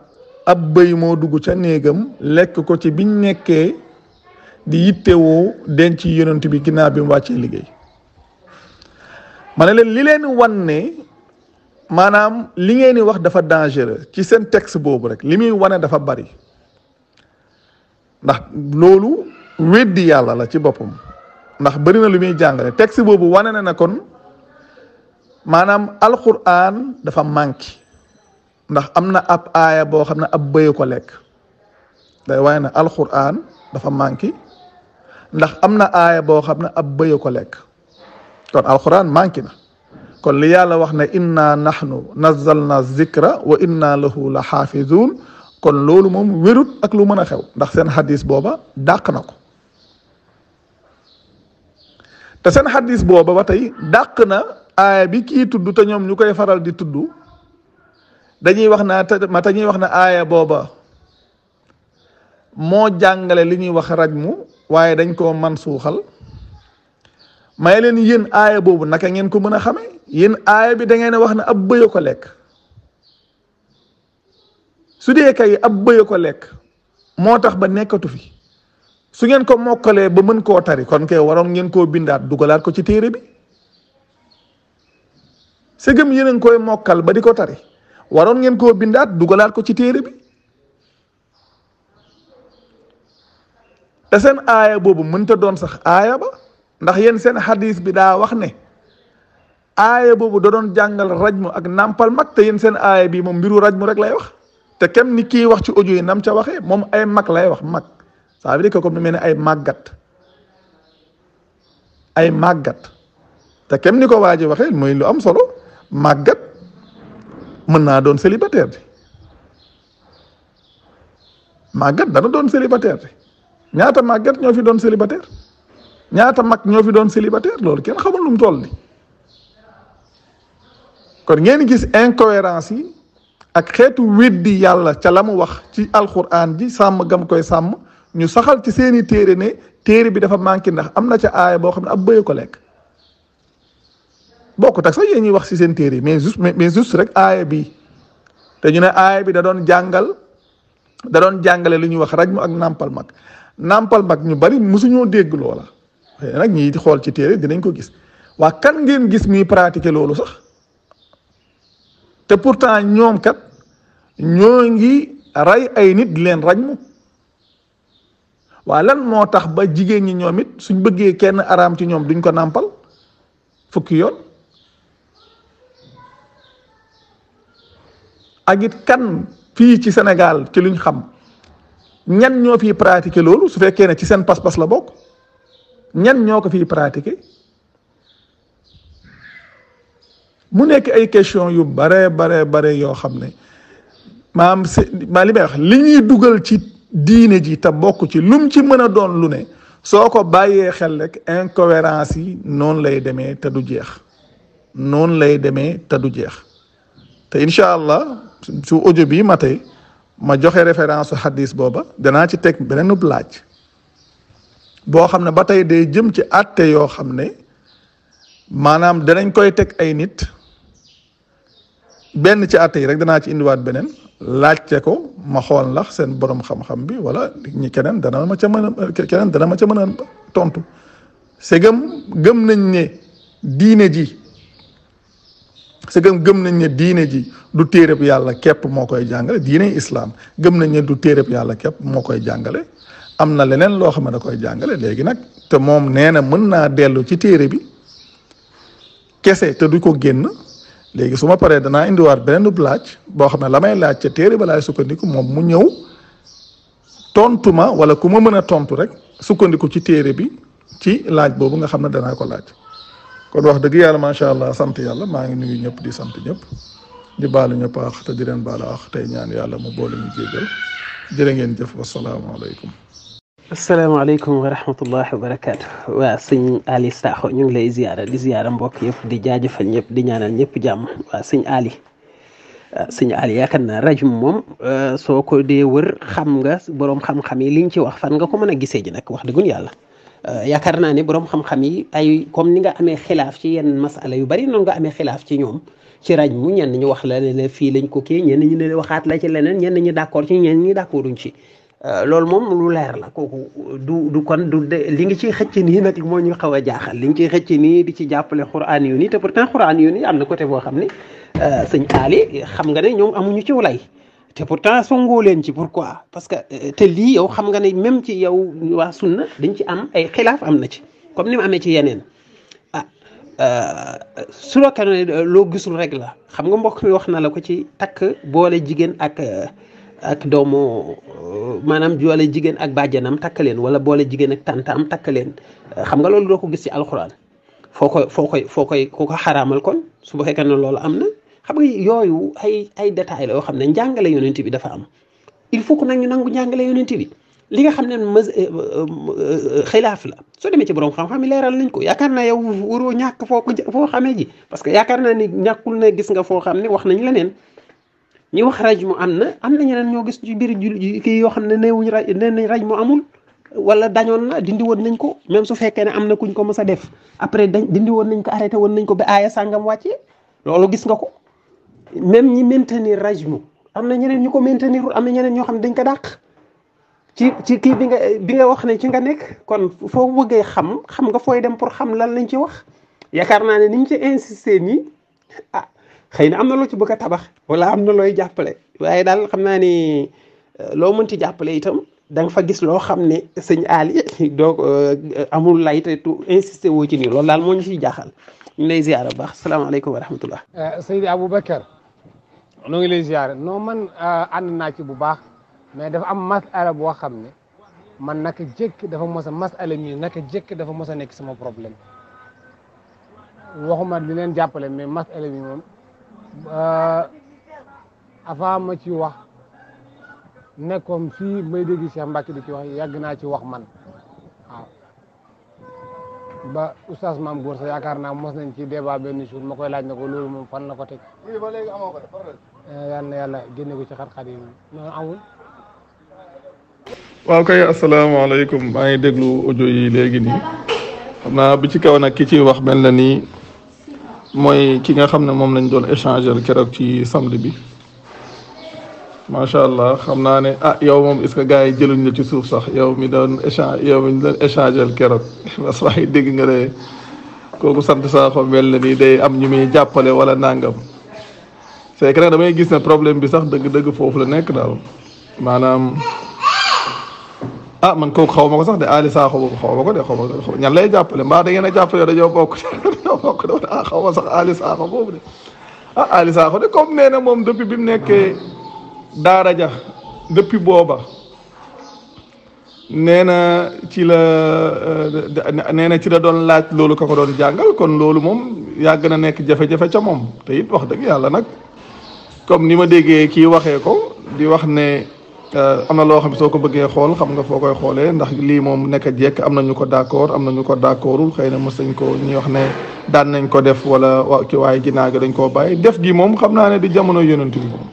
ab bëy moo dugg ca néegam lekk ko ci biñ nekkee di yittewoo denc yonent bi ginnaaw bi mu wàccee liggéey ma ne leen li leen wan ne maanaam li ngeen di wax dafa dangereux ci seen texte boobu rek li muy wane dafa bari ndax loolu weddi yàlla la ci boppam ndax bari na lu muy jàngale texte boobu wane na kon maanaam alquran dafa manqué ndax am na ab aaya boo xam ne ab bëy ko lekk day waaye ne alquran dafa manqué ndax am na aaya boo xam ne ab bëy ko lekk kon alquran manqué na kon li yàlla wax ne inna nahnu nazzalna zikra wa inna lahu la xaafizun kon loolu moom wérut ak lu mën a xew ndax seen xadis booba dàq na ko te seen xadis booba ba tey dàq na aaya bi kii tudd te ñoom ñu koy faral di tudd dañuy wax naa te ñuy wax ne aaya booba moo jàngale li ñuy wax rajmu waaye dañ koo man suuxal may leen yéen aaya boobu naka ngeen ko mën a xamee yéen aaya bi da ngeen a wax ne ab bëy ko lekk su dee kay ab bëy ko lekk moo tax ba nekkatu fi su ngeen ko mokkalee ba mën koo tari kon kay waroon ngeen koo bindaat dugalaat ko ci téere bi segam yéen a ngi koy mokkal ba di ko tari waroon ngeen koo bindaat dugalaat ko ci téere bi te seen aaya boobu mënta doon sax aaya ba ndax yéen seen xadis bi daa wax ne aaya boobu da doon jàngal rajmu ak nàmpal mag te yéen seen aaya bi moom mbiru rajmu rek lay wax te kem ni kii wax ci audio yi nam ca waxee moom ay mag lay wax mag ça veut dire que comme ni mel ne ay màggat te kem ni ko waa ji waxee mooy lu am solo màggat mën naa doon célibataire bi màggat dana doon célibataire bi ñaata màggat ñoo fi doon célibataire ñaata mag ñoo fi doon célibataire loolu kenn xamul lu mu toll ni kon ngeen gis incohérence yi ak xeetu weddi yàlla ca la mu wax ci alquran ji sàmm gam koy sàmm ñu saxal ci seeni téere ne téere bi dafa manqué ndax am na ca aaya boo xam ne ab bëy ko lekk bokk tak sax yéen ñuy wax ci seen téere mais juste rek aaya bi te ñu ne aaya bi da doon jàngale li ñuy wax rajmu ak nàmpal mag ñu bari mosuñoo dégg loola xëy nag ñii di xool ci téere dinañ ko gis waa kan ngeen gis muy pratiquer loolu sax te pourtant ñoom kat ñoo ngi rey ay nit di leen rajmu waa lan moo tax ba jigéen ñi ñoom it suñ bëggee kenn araam ci ñoom duñ ko nàmpal fukki yoon ak it kan fii ci Sénégal ci luñ xam ñan ñoo fiy pratiquer loolu su fekkee ne ci seen pas-pas la bokk ñan ñoo ko fiy pratiquer mu nekk ay question yu bare yoo xam ne maa li may wax li ñuy dugal ci diine ji te bokk ci lum ci mën a doon lu ne soo ko bàyyee xel rek incohérence yi noonu lay demee te du jeex te incha allah su audio bi ma tey ma joxe référence hadis booba danaa ci teg beneen laaj boo xam ne ba tey day jëm ci àtte yoo xam ne maanaam danañ koy teg ay nit benn ci àtte yi rek danaa ci indiwaat beneen laajte ko ma xool ndax seen borom xam-xam bi wala ñi keneen dana ma ca mën a tontu segam gëm nañ ne diine ji du téereb yàlla képp moo koy jàngale diine islam gëm nañ ne du téereb yàlla képp moo koy jàngale am na leneen loo xam ne da koy jàngale léegi nag te moom nee na mën naa dellu ci téere bi kese te du ko génn léegi su ma paree danaa indiwaat beneen laaj boo xam ne la may laaj ca téere ba laay sukkandiku moom mu ñëw tontu ma wala ku ma mën a tontu rek sukkandiku ci téere bi ci laaj boobu nga xam ne danaa ko laaj kon wax dëgg yàlla macha allah sant yàlla maa ngi nuyu ñëpp di sant ñëpp di baalu ñëpp àq te di leen baalu àq tey ñaan yàlla mu boole ñu jéggal jërë ngeen jëf wasalaamaaleykum. asalaamaaleykum wa rahmatullahi wa barakaatu. waa sëñ Ali Sakho ñu ngi lay ziyaara di ziyaara mbokk yëpp di jaajëfal ñëpp di ñaanal ñëpp jàmm waa sëñ Ali yaakaar naa rajum moom soo ko dee wër xam nga boroom xam-xam yi liñ ci wax fan nga ko mën a gisee ji nag wax dëggun yàlla yaakaar naa ne boroom xam-xam yi ay comme ni nga amee xilaaf ci yenn masala yu bari noonu nga amee xilaaf ci ñoom ci rajmu ñenn ñu wax la ne fii lañ ko kii ñenn ñi ne waxaat la ci leneen ñenn ñi d'accord ci ñenn ñi d'accorduñ ci loolu moom lu leer la kooku du kon du li nga ciy xëcc nii nag moo ñu xaw a jaaxal li nga ciy xëcc nii di ci jàppale xuraan yu nii te pourtant xuraan yu nii am na côté boo xam ne sëñ Ali xam nga ne ñoom amuñu ci lay te pourtant songoo leen ci pourquoi parce que te lii yow xam nga ne même ci yow waa sunna dañ ci am ay xilaaf am na ci comme ni mu amee ci yeneen su la kan loo gisul rek la xam nga mbokk mi wax na la ko ci takk boole jigéen ak doomu maanaam boole jigéen ak bàjjanam takk leen wala boole jigéen ak tantaam takk leen xam nga loolu doo ko gis ci alxuraan foo koy xaraamal kon su fekkee ne loolu am na xam nga yooyu ay détails la yoo xam ne njàngale yonent bi dafa am il faut que nag ñu nangu njàngale yonent bi li nga xam ne xilaaf la soo demee ci borom xam-xam yi leeral nañ ko yaakaar naa yow waroo ñàkk foo xamee ji parce que yaakaar naa ni ñàkkul ne gis nga foo xam ne wax nañ leneen ñi wax rajmu am na ñeneen ñoo gis ci biir kii yoo xam ne neewuñ nee nañ rajmu amul wala dañoon na dindi woon nañ ko même su fekkee ne am na kuñ ko mës a def après dindi woon nañ ko arrêté woon nañ ko ba aaya sàngam wàccee loolu gis nga ko même ñi maintenir rajmu am na ñeneen ñu ko maintenir am na ñeneen ñoo xam ne dañ ko dàq ci kii bi nga wax ne ci nga nekk kon foo bëggee xam nga fooy dem pour xam lan lañ ci wax yaakaar naa ne niñ ci insister nii xëy na am na loo ci bëgg a tabax wala am na looy jàppale waaye daal xam naa ni loo mënti jàppale itam da nga fa gis loo xam ne sëñ Ali donc amul lay te tu insister woo ci nii loolu daal moo ñu ciy jaaxal ñu ngi lay ziyaara bu baax salaamaaleykum wa rahmatullah. Seydi Aboubacar noo ngi lay ziyaara non man ànd naa ci bu baax mais dafa am masala boo xam ne man naka jëkk dafa mos a masala mi naka jëkk dafa mos a nekk sama problème waxuma di leen jàppale mais masala mi moom avant ma ci wax nekkoon fii may dégg Cheikh Mbacke di ci wax yàgg naa ci wax man waaw ba oustaz Mame Gor sa yaakaar naa mos nañ ci débat benn jour ma koy laaj na ko loolu moom fan la ko teg yal na yàlla génne ko ci xat-xat yi noonu amul. waaw kay asalaamaaleykum maa ngi déglu audio yi léegi nii xam naa bi ci kaw nag ki ciy wax mel na nii mooy ki nga xam ne moom lañ doon échanger keroog ci samedi bi macha allah xam naa ne yow moom est-ce que gars yi jëluñ la ci suuf sax yow mi doon échanger keroog parce que wax dégg nga ne kooku sant Sakho mel na nii day am ñu muy jàppale wala nangam c'est que nag damay gis ne problème bi sax dëgg-dëgg foofu la nekk daal maanaam. man kooku xaw ma ko sax de Ali Sakho boobu xaw ma ko de xaw ma ñan lay jàppale mbaa da ngeen a jàppale dañoo bokk xaw ma sax Ali Sakho boobu de Ali Sakho de comme nee na moom depuis bi mu nekkee daara ja depuis booba nee na ci la doon laaj loolu ka ko doon jàngal kon loolu moom yàgg na nekk jafe-jafe ca moom te it wax dëgg yàlla nag comme ni ma déggee kii waxee ko di wax ne am na loo xam ne soo ko bëggee xool xam nga foo koy xoolee ndax lii moom nekk jekk am na ñu ko d'accord am na ñu ko d'accordul xëy na mos nañ ko ñuy wax ne daan nañ ko def wala waaye ginnaaw gi dañ koo bàyyi def gi moom xam naa ne di jamono yonent bi moom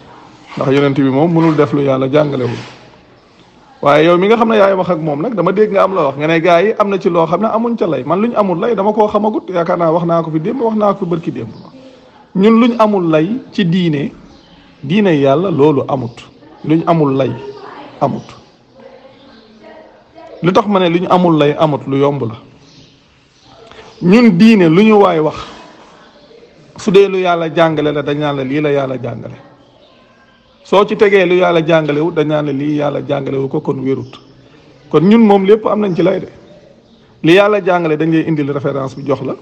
ndax yonent bi moom mënul def lu yàlla jàngalewul waaye yow mi nga xam ne yaay wax ak moom nag dama dégg nga am la wax nga ne gars yi am na ci loo xam ne amuñ ca lay man luñ amul lay dama koo xamagut yaakaar naa wax naa ko fi démb wax naa ko fi bërki démb ñun luñ amul lay ci diine yàlla loolu amut luñ amul lay amut lu tax ma ne lu ñu amul lay amut lu yomb la ñun diine lu ñu waay wax su dee lu yàlla jàngale la dañ naan la lii la yàlla jàngale soo ci tegee lu yàlla jàngalewu dañ naan la lii yàlla jàngalewu ko kon wérut kon ñun moom lépp am nañ ci lay de li yàlla jàngale dañ lay indil référence bi jox la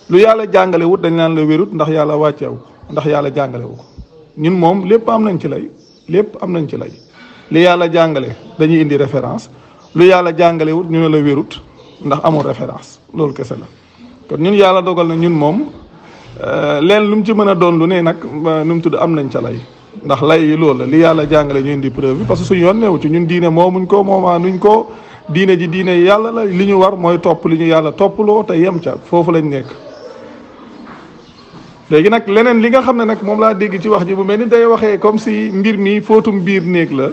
lu yàlla jàngalewut dañ naan la wérut ndax yàlla wàcceewu ndax yàlla jàngalewu ko ñun moom lépp am nañ ci lay lépp am nañ ci lay li yàlla jàngale dañuy indi référence lu yàlla jàngalewut ñu ne la wérut ndax amul référence loolu kese la kon ñun yàlla dogal na ñun moom leen lu mu ci mën a doon lu ne nag nu mu tudd am nañ ca lay ndax lay yi loolu la li yàlla jàngale ñu indi preuve bi parce que suñu yoon neewu ci ñun diine moomuñ ko moomaa nuñ ko diine ji diine yàlla la li ñu war mooy topp li ñu yàlla topploo te yem ca foofu lañ nekk léegi nag leneen li nga xam ne nag moom laa dégg ci wax ji bu mel ni day waxee comme si mbir mi fóotum biir néeg la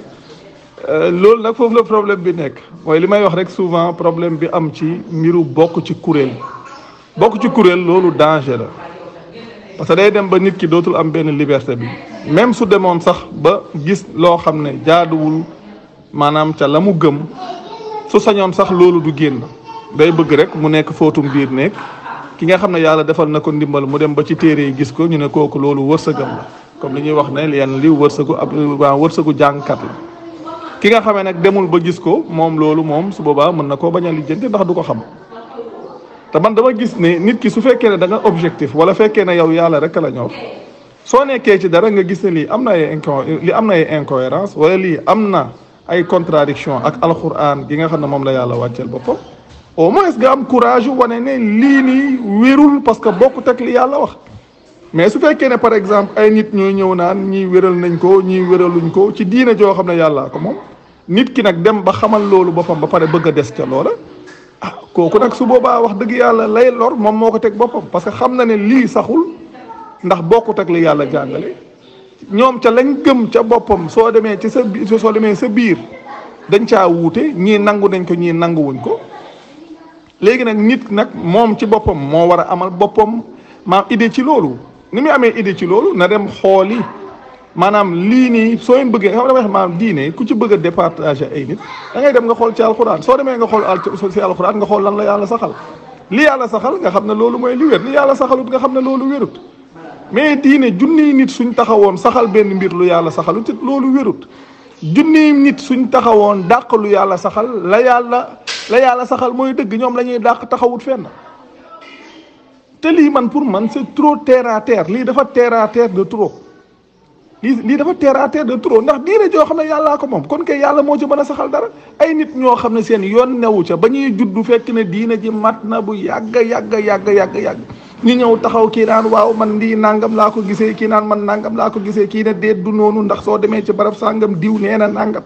loolu nag foofu la problème bi nekk mooy li may wax rek souvent problème bi am ci mbiru bokk ci kuréel loolu danger la parce que day dem ba nit ki dootul am benn liberté bi même su demoon sax ba gis loo xam ne jaaduwul maanaam ca la mu gëm su sañoon sax loolu du génn day bëgg rek mu nekk fóotum biir néeg ki nga xam ne yàlla defal na ko ndimbal mu dem ba ci téere yi gis ko ñu ne kooku loolu wërsëgam la comme li ñuy wax ne yenn li wërsëgu jàngkat la ki nga xamee nag demul ba gis ko moom loolu moom su boobaa mën na koo bañ a lijjanti ndax du ko xam te man dama gis ne nit ki su fekkee ne da nga objectif wala fekkee ne yow yàlla rek la ñor soo nekkee ci dara nga gis ne lii am na ay incohérence wala lii am na ay contradiction ak alquran gi nga xam ne moom la yàlla wàcceel boppam au moins nga am courage wane ne lii nii wérul parce que bokkut ak li yàlla wax mais su fekkee ne par exemple ay nit ñooy ñëw naan ñii wéral nañ ko ñii wéraluñ ko ci diine joo xam ne yàllaa ko moom nit ki nag dem ba xamal loolu boppam ba pare bëgg a des ca loola kooku nag su boobaa wax dëgg yàlla lay lor moom moo ko teg boppam parce que xam na ne lii saxul ndax bokkut ak li yàlla jàngale ñoom ca lañ gëm ca boppam soo demee ci soo demee sa biir dañ caa wuute ñii nangu nañ ko ñii nanguwuñ ko léegi nag nit nag moom ci boppam moo war a amal boppam maam idée ci loolu ni muy amee idée ci loolu na dem xooli maanaam lii nii soo leen bëggee xam damay xam maanaam diine ku ci bëgg a départager ay nit da ngay dem nga xool ci alxuraan soo demee nga xool ci alxuraan nga xool lan la yàlla saxal li yàlla saxal nga xam ne loolu mooy li wér li yàlla saxalut nga xam ne loolu wérut mais diine junniy nit suñ taxawoon saxal benn mbir lu yàlla saxalut it loolu wérut junniy nit suñ taxawoon dàq lu yàlla saxal la yàlla saxal mooy dëgg ñoom la ñuy dàq taxawut fenn te lii man pour man c'est trop terre à terre lii dafa terre à terre de trop lii dafa terre à terre de trop ndax diine joo xam ne yàllaa ko moom kon kay yàlla moo ci mën a saxal dara ay nit ñoo xam ne seen yoon newu ca ba ñuy juddu fekk ne diine ji mat na bu yàgg ñu ñëw taxaw kii naan waaw man lii nangam laa ko gisee kii naan man nangam laa ko gisee kii ne déet du noonu ndax soo demee ci barab sàngam diw nee na nangam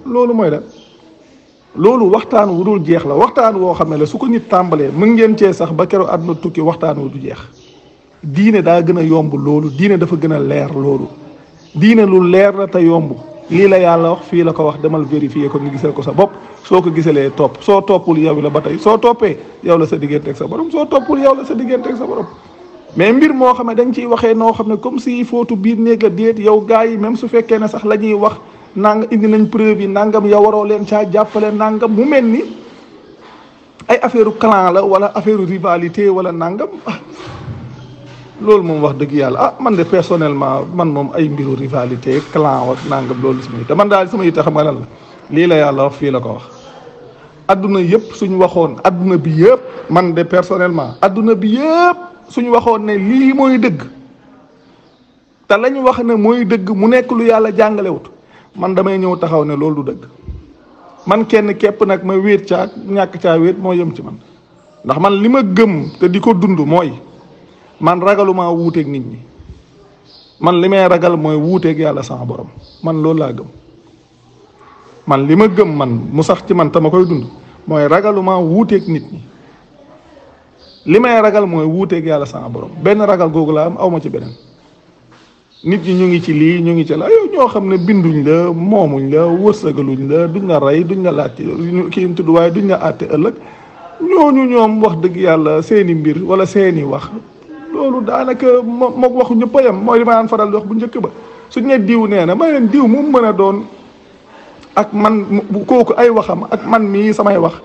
loolu mooy la loolu waxtaan wu dul jeex la waxtaan woo xam ne la su ko nit tàmbalee mën ngeen cee sax ba keroog àdduna tukki waxtaan wu du jeex diine daa gën a yomb loolu diine dafa gën a leer loolu diine lu leer la te yomb lii la yàlla wax fii la ko wax demal vérifier ko nga gisal ko sa bopp soo ko gisalee topp soo toppul yow la ba tey soo toppee yow la sa digganteeg sa borom soo toppul yow la sa digganteeg sa borom mais mbir moo xam ne dañ ciy waxee noo xam ne comme si footu biir néeg la déet yow gars yi même su fekkee ne sax la ñuy wax nanga indi nañ preuve yi nangam yow waroo leen caa jàppale nangam mu mel ni ay affaire clan la wala affaire rivalité wala nangam loolu moom wax dëgg yàlla man de personnellement man moom ay mbiru rivalité clan ak nangam loolu sama yitte man daal sama yitte xam nga lan la lii la yàlla wax fii la ko wax adduna yëpp suñu waxoon adduna bi yëpp man de personnellement adduna bi yëpp suñu waxoon ne lii mooy dëgg te lañu wax ne mooy dëgg mu nekk lu yàlla jàngalewut man damay ñëw taxaw ne loolu du dëgg man kenn képp nag ma wéet caa ñàkk caa wéet moo yem ci man ndax man li ma gëm te di ko dund mooy man ragaluma wuuteeg nit ñi man li may ragal mooy wuuteeg yàlla sama borom man loolu laa gëm man li ma gëm man mu sax ci man te ma koy dund mooy ragaluma wuuteeg nit ñi li may ragal mooy wuuteeg yàlla sama borom benn ragal googu laa am aw ma ci beneen nit ñi ñu ngi ci lii ñu ngi ci la yow ñoo xam ne binduñ la moomuñ la wërsëgaluñ la duñ la rey duñ la laajte kii tudd waaye duñ la àtte ëllëg ñooñu ñoom wax dëgg yàlla seeni mbir wala seeni wax loolu daanaka moog waxu ñëpp a yem mooy li ma daan faral di wax bu njëkk ba suñ ne diw nee na ma leen diw mu mën a doon ak man kooku ay waxam ak man mii samay wax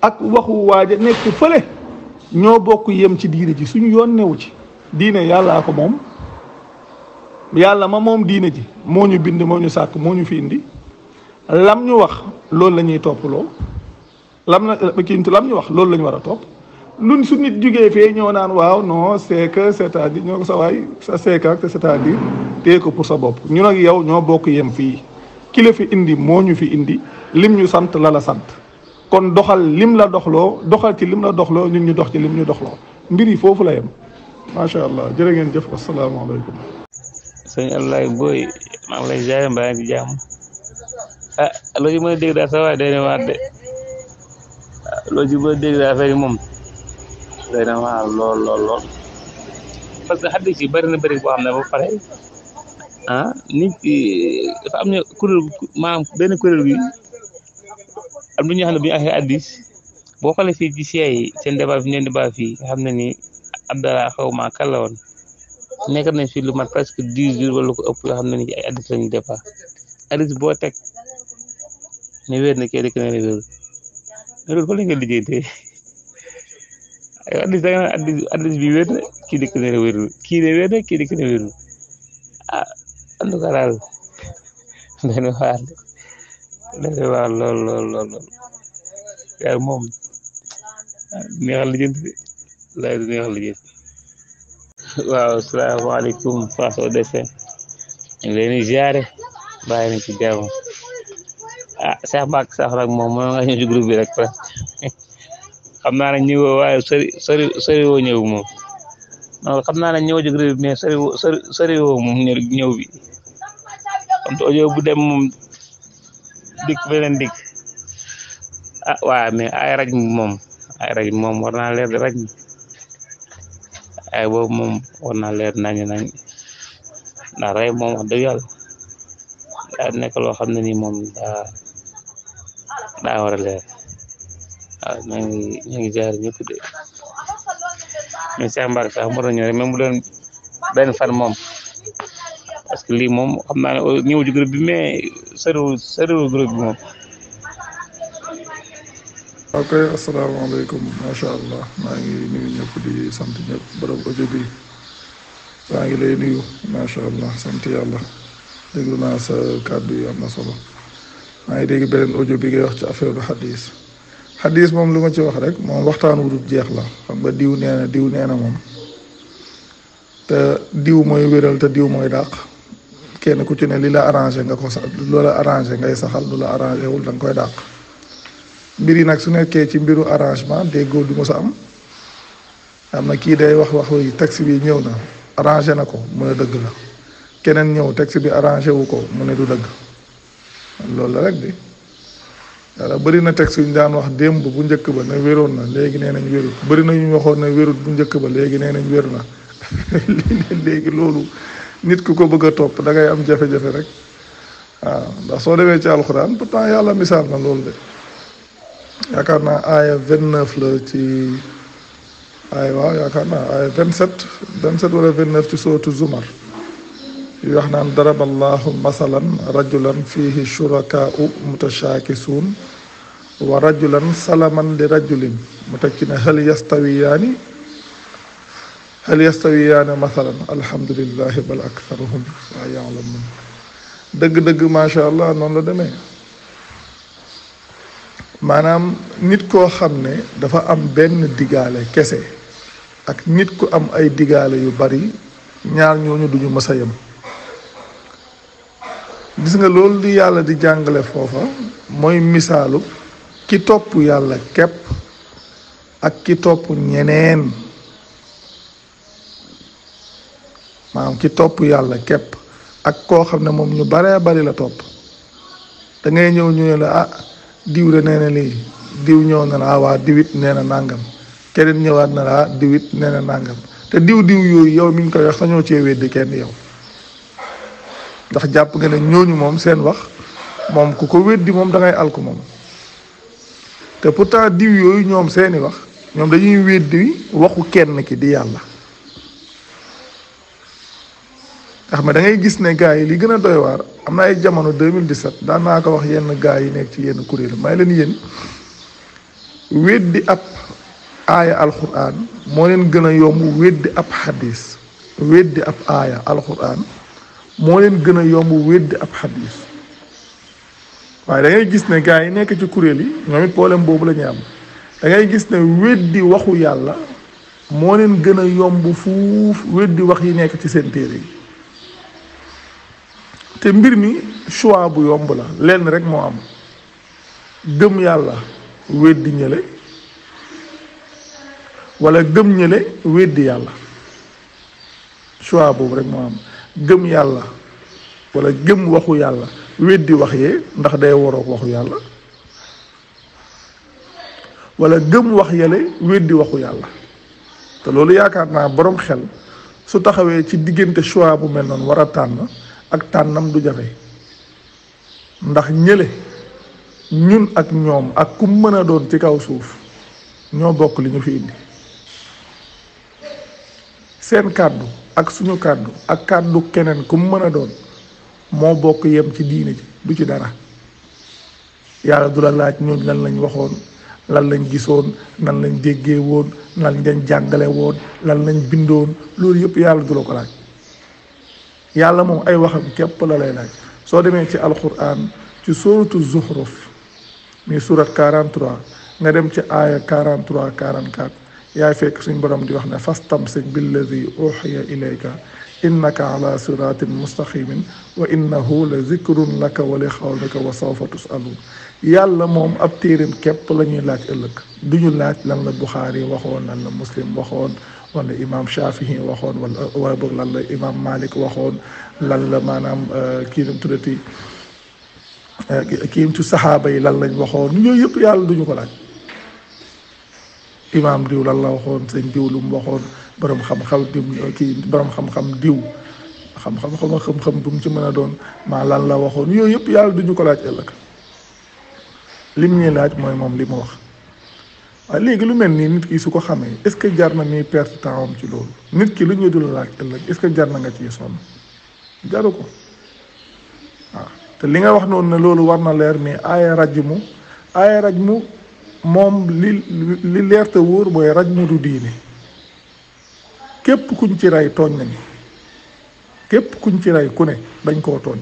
ak waxu waaja nekk fële ñoo bokk yem ci diine ji suñu yoon newu ci diine yàllaa ko moom yàlla ma moom diine ji moo ñu bind moo ñu sàkk moo ñu fi indi lam ñu wax loolu la ñuy toppaloo lam ñu wax loolu la ñu war a topp luñ su nit jugee fee ñoo naan waaw non c'est que c'est-à-dire ñoo ko sa waay sa c'est que c'est-à-dire téye ko pour sa bopp ñun ak yow ñoo bokk yem fii ki la fi indi moo ñu fi indi lim ñu sant la sant kon doxal lim la doxloo doxal ci lim la doxloo ñun ñu dox ci lim ñu doxloo mbir yi foofu la yem macha allah jërë ngeen jëf asalaamaaleykum. sëñ Abdoulaye Boy maa ngi lay jaay mbaa ngi jàmm loo ci mën a dégg daal sa waay day ne waat de loo ci mën a dégg daal affaire yi moom day na waar lool parce que xaddis yi bëri na bëri boo xam ne ba pare nit ki dafa am ne kuréel maanaam benn kuréel gi am na ñoo xam ne bu ñu axee xaddis boo xoolee fii ci siyaay seen débat bi ñu leen débat fii nga xam ne ni Abdallah xaw ma kan la woon nekk nañ fi lu mat presque 10 jours wala lu ko ëpp yoo xam ne ni ci ay xaddis lañu débat xaddis boo teg ne wér na kii dëkk na ne wér loolu fa la nga liggéeytee ay addis bi wér na kii dëkk ne wérul kii ne wér na kii dëkk ne wérul en tout cas daal dana waar lool yaay moom neexal lijjanti lay du neexal lijjanti waaw salaamaaleykum Fass ODC ñu ngi leen di ziare bàyyi nañ ci jàmm Cheikh Mbacke sax nag moom moo nga ñëw ci groupe bi rek presque xam naa ne ñëwoo waaye sori woo ñëw moom non xam naa ne ñëw ci groupe bi mais sori woo moom ñëw bi kon audio bu dem moom dikk beneen dikk waaye mais ay raj moom war naa leer di raj ay boobu moom war naa leer nañ ndax rey moom wax dëgg yàlla daa nekk loo xam ne nii moom daa war a leer waaw ñu ngi jaar ñëpp de mais Cheikh Mbacke sax mën na ñëw rek même bu doon benn fan moom parce que lii moom xam naa ne ñëw ci groupe bi mais soriwul groupe bi moom. ok asalaamaaleykum macha allah maa ngi nuyu ñëpp di sant ñëpp borom audio bi maa ngi lay nuyu macha allah sant yàlla déglu naa sa kàddu yi am na solo maa ngi dégg beneen audio bi ngay wax ci affaire xadis moom lu ma ci wax rek moom waxtaan wu dul jeex la xam nga diw nee na moom te diw mooy wéral te diw mooy dàq kenn ku ci ne li la arrangé nga ko sax lu la arrangé ngay saxal lu la arrangé wul da nga koy dàq. mbir yi nag su nekkee ci mbiru arrangement déggoo du mos a am na kii day wax yi texte bi ñëw na arrangé na ko mu ne dëgg la keneen ñëw texte bi arrangé wu ko mu ne du dëgg loolu la rek de wala bëri na texte yu ñu daan wax démb bu njëkk ba ne wéroon na léegi nee nañ wérut bëri na ñu waxoon ne wérut bu njëkk ba léegi nee nañ wér na léegi loolu nit ku ko bëgg a topp da ngay am jafe-jafe rek waaw ndax soo demee ci alxuraan pourtant yàlla misaal na loolu de. yaakaar naa aaya 29 la ci yaakaar naa aaya 27 wala 29 ci sootu Zumar yu wax naan daraba allahu masalan rajulan fihi shurakaa'u mutashaakisun wa rajulan salaman li rajulin mu teg ci ne hal yastawiyaani masalan alhamdulillahi bal aktharuhum laa ya'lamuun dëgg-dëgg macha allah noonu la demee. maanaam nit koo xam ne dafa am benn digaale kese ak nit ku am ay digaale yu bari ñaar ñooñu duñu mës a yem gis nga loolu di yàlla di jàngale foofa mooy misaalu ki topp yàlla képp ak ki topp ñeneen maanaam ki topp yàlla képp ak koo xam ne moom ñu baree bari la topp da ngay ñëw ñu ne la diw de nee na lii diw ñëw na la waa diwit nee na nàngam keneen ñëwaat na la diwit nee na nàngam te diw yooyu yow mi ngi koy wax sañoo cee weddi kenn yow ndax jàpp nga ne ñooñu moom seen wax moom ku ko weddi moom da ngay alku moom te pourtant diw yooyu ñoom seeni wax ñoom dañuy weddi waxu kenn ki di yàlla nga xam ne da ngay gis ne gars yi li gën a doy waar am na ay jamono 2017 daan naa ko wax yenn gars yi nekk ci yenn kuréel may leen yéen weddi ab aaya alquran moo leen gën a yomb weddi ab xadis weddi ab aaya alquran moo leen gën a yomb weddi ab xadis waaye da ngay gis ne gars yi nekk ci kuréel yi ñoom it problème boobu la ñuy am da ngay gis ne weddi waxu yàlla moo leen gën a yomb fuuf weddi wax yi nekk ci seen téere yi te mbir mi choix bu yomb la lenn rek moo am gëm yàlla weddi ñële wala gëm ñële weddi yàlla choix boobu rek moo am gëm yàlla wala gëm waxu yàlla weddi wax yee ndax day waroog waxu yàlla wala gëm wax yële weddi waxu yàlla te loolu yaakaar naa borom xel su taxawee ci diggante choix bu mel noonu war a tànn ak tànnam du jafe ndax ñële ñun ak ñoom ak ku mën a doon ci kaw suuf ñoo bokk li ñu fi indi seen kàddu ak suñu kàddu ak kàddu keneen ku mën a doon moo bokk yem ci diine ji du ci dara yàlla du la laaj ñun lan lañ waxoon lan lañ gisoon nan lañ déggee woon lan lañ jàngale woon lan lañ bindoon loolu yëpp yàlla du la ko laaj yàlla moom ay waxam képp la lay laaj soo demee ci alquran ci suratu zuhruf mi surat 43 nga dem ci aaya 43 44 yaay fekk suñ borom di wax ne fastamsik billadi uxiya ilayka innaka ala siratin mustaqimin wa innahu la zikrun laka wa li xawmika wa sawfa tusalun yàlla moom ab téeréem képp la ñuy laaj ëllëg duñu laaj lan la Buxaari waxoon lan la Muslim waxoon wala imam Shafihi waxoon wala boog lan la imam Malik waxoon lan la maanaam kii nam tuddati kii ci saxaaba yi lan lañ waxoon yooyu yëpp yàlla duñu ko laaj imam diw lan la waxoon sëñ diw lu mu waxoon borom xam-xam diw kii borom xam-xam diw xam-xam bu mu ci mën a doon maa lan la waxoon yooyu yëpp yàlla duñu ko laaj ëllëg lim ñuy laaj mooy moom li mu wax. waaye léegi lu mel nii nit ki su ko xamee est-ce que jar na muy perte temps am ci loolu nit ki lu ñu dul laaj ëllëg est-ce que jar na nga ciy sonn jaru ko waaw te li nga wax noonu ne loolu war na leer mais aaya rajmu moom li leer te wóor mooy rajmu du diine képp kuñ ci rey tooñ nañu képp kuñ ci rey ku ne dañ koo tooñ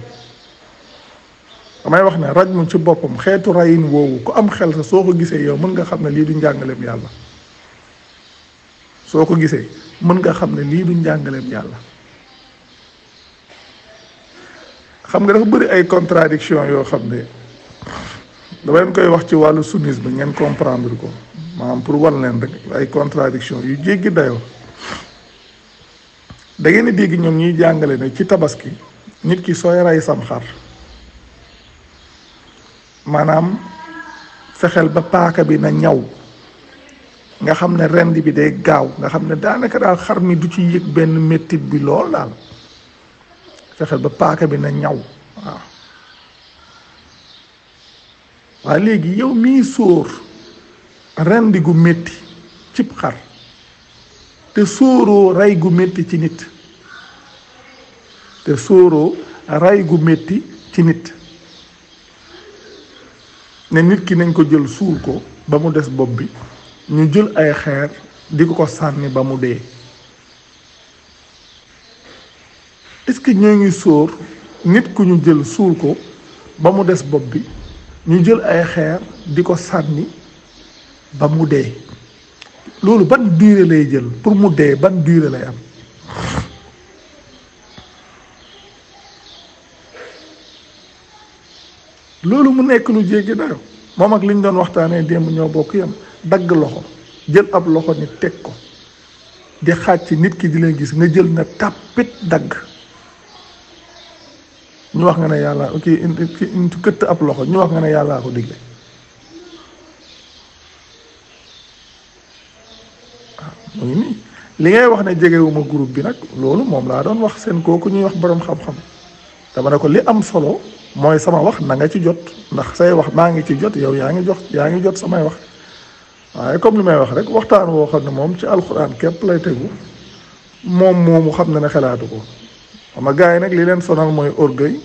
damay wax ne rajmu ci boppam xeetu reyin woowu ku am xel sa soo ko gisee yow mën nga xam ne lii du njàngaleem yàlla soo ko gisee mën nga xam ne lii du njàngaleem yàlla xam nga dafa bëri ay contradiction yoo xam ne dama leen koy wax ci wàllu sunnisme ngeen comprendre ko maanaam pour wan leen rek ay contradiction yu jéggi dayoo da ngeen di dégg ñoom ñuy jàngale ne ci tabaski nit ki sooy rey sam xar maanaam fexeel ba paaka bi na ñaw nga xam ne rend bi day gaaw nga xam ne daanaka daal xar mi du ci yëg benn mettit bi lool daal fexeel ba paaka bi na ñaw waaw waaye léegi yow mii sóor rendi gu métti cib xar te sóoroo rey gu métti ci nit te sóoroo rey gu métti ci nit ne nit ki nañ ko jël suul ko ba mu des bopp bi ñu jël ay xeer di ko sànni ba mu dee est-ce que ñoo ngi sóor nit ku ñu jël suul ko ba mu des bopp bi ñu jël ay xeer di ko sànni ba mu dee loolu ban durée lay jël pour mu dee ban durée lay am loolu mu nekk lu jéggi dayo moom ak li ñu doon waxtaanee démb ñoo bokk yam dagg loxo jël ab loxo ni teg ko di xaaj ci nit ki di leen gis nga jël na tàppit dagg ñu wax nga ne yàlla këtt ab loxo ñu wax nga ne yàllaa ko digle waaw mu ngi nii li ngay wax ne jegewuma groupe bi nag loolu moom laa doon wax seen kooku ñuy wax boroom xam-xam dama ne ko li am solo mooy sama wax na nga ci jot ndax say wax maa ngi ci jot yow yaa ngi jot samay wax waaye comme li may wax rek waxtaan woo xam ne moom ci alxuraan képp lay tegu moom moomu xam na ne xalaatu ko xam nga gars yi nag li leen sonal mooy orgueil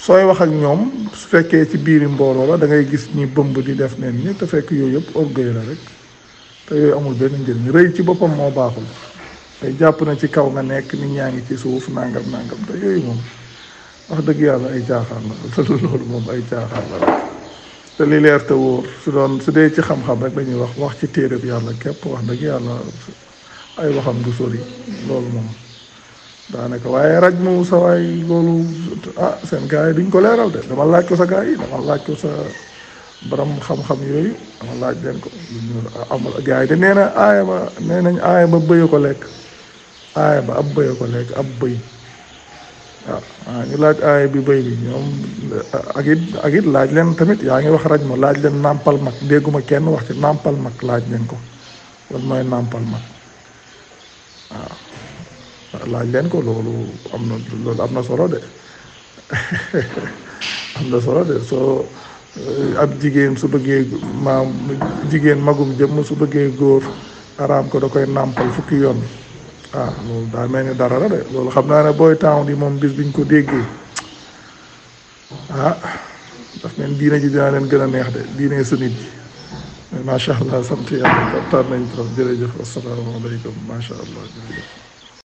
sooy wax ak ñoom su fekkee ci biiri mbooloo la da ngay gis ñi bëmb di def neen ñi te fekk yooyu yëpp orgueil la rek te yooyu amul benn njëriñ rëy ci boppam moo baaxul te jàpp na ci kaw nga nekk nit ñaa ngi ci suuf nangam te yooyu moom wax dëgg yàlla ay caaxaan la te loolu moom ay caaxaan la te li leer te wóor su dee ci xam-xam rek dañuy wax ci téere bi yàlla képp wax dëgg yàlla ay waxam du sori loolu moom daanaka waaye raj mu sa waay loolu seen gars yi duñ ko leeral de dama laaj ko sa gars yi dama laaj ko sa borom xam-xam yooyu dama laaj leen ko amul gars yi de nee nañ aaya ba bëy ko lekk aaya ba ab bëy ko lekk ab bëy waaw ñu laaj aaya bi bëy bi ñoom ak it laaj leen tamit yaa ngi wax raj ma laaj leen nàmpal mag dégguma kenn wax ci nàmpal mag laaj leen ko loolu mooy nàmpal mag waaw laaj leen ko loolu am na solo de am na solo de soo ab jigéen su bëggee jigéen magum jëmm su bëggee góor araam ko da koy nàmpal fukki yoon loolu daa mel ni dara la de loolu xam naa ne booy town di moom bis biñ ko déggee daf mel diine ji dina leen gën a neex de diine sunnit ji mais macha allah sant yàlla kontaan nañ trop jërëjëf asalaamaaleykum macha allah jërëjëf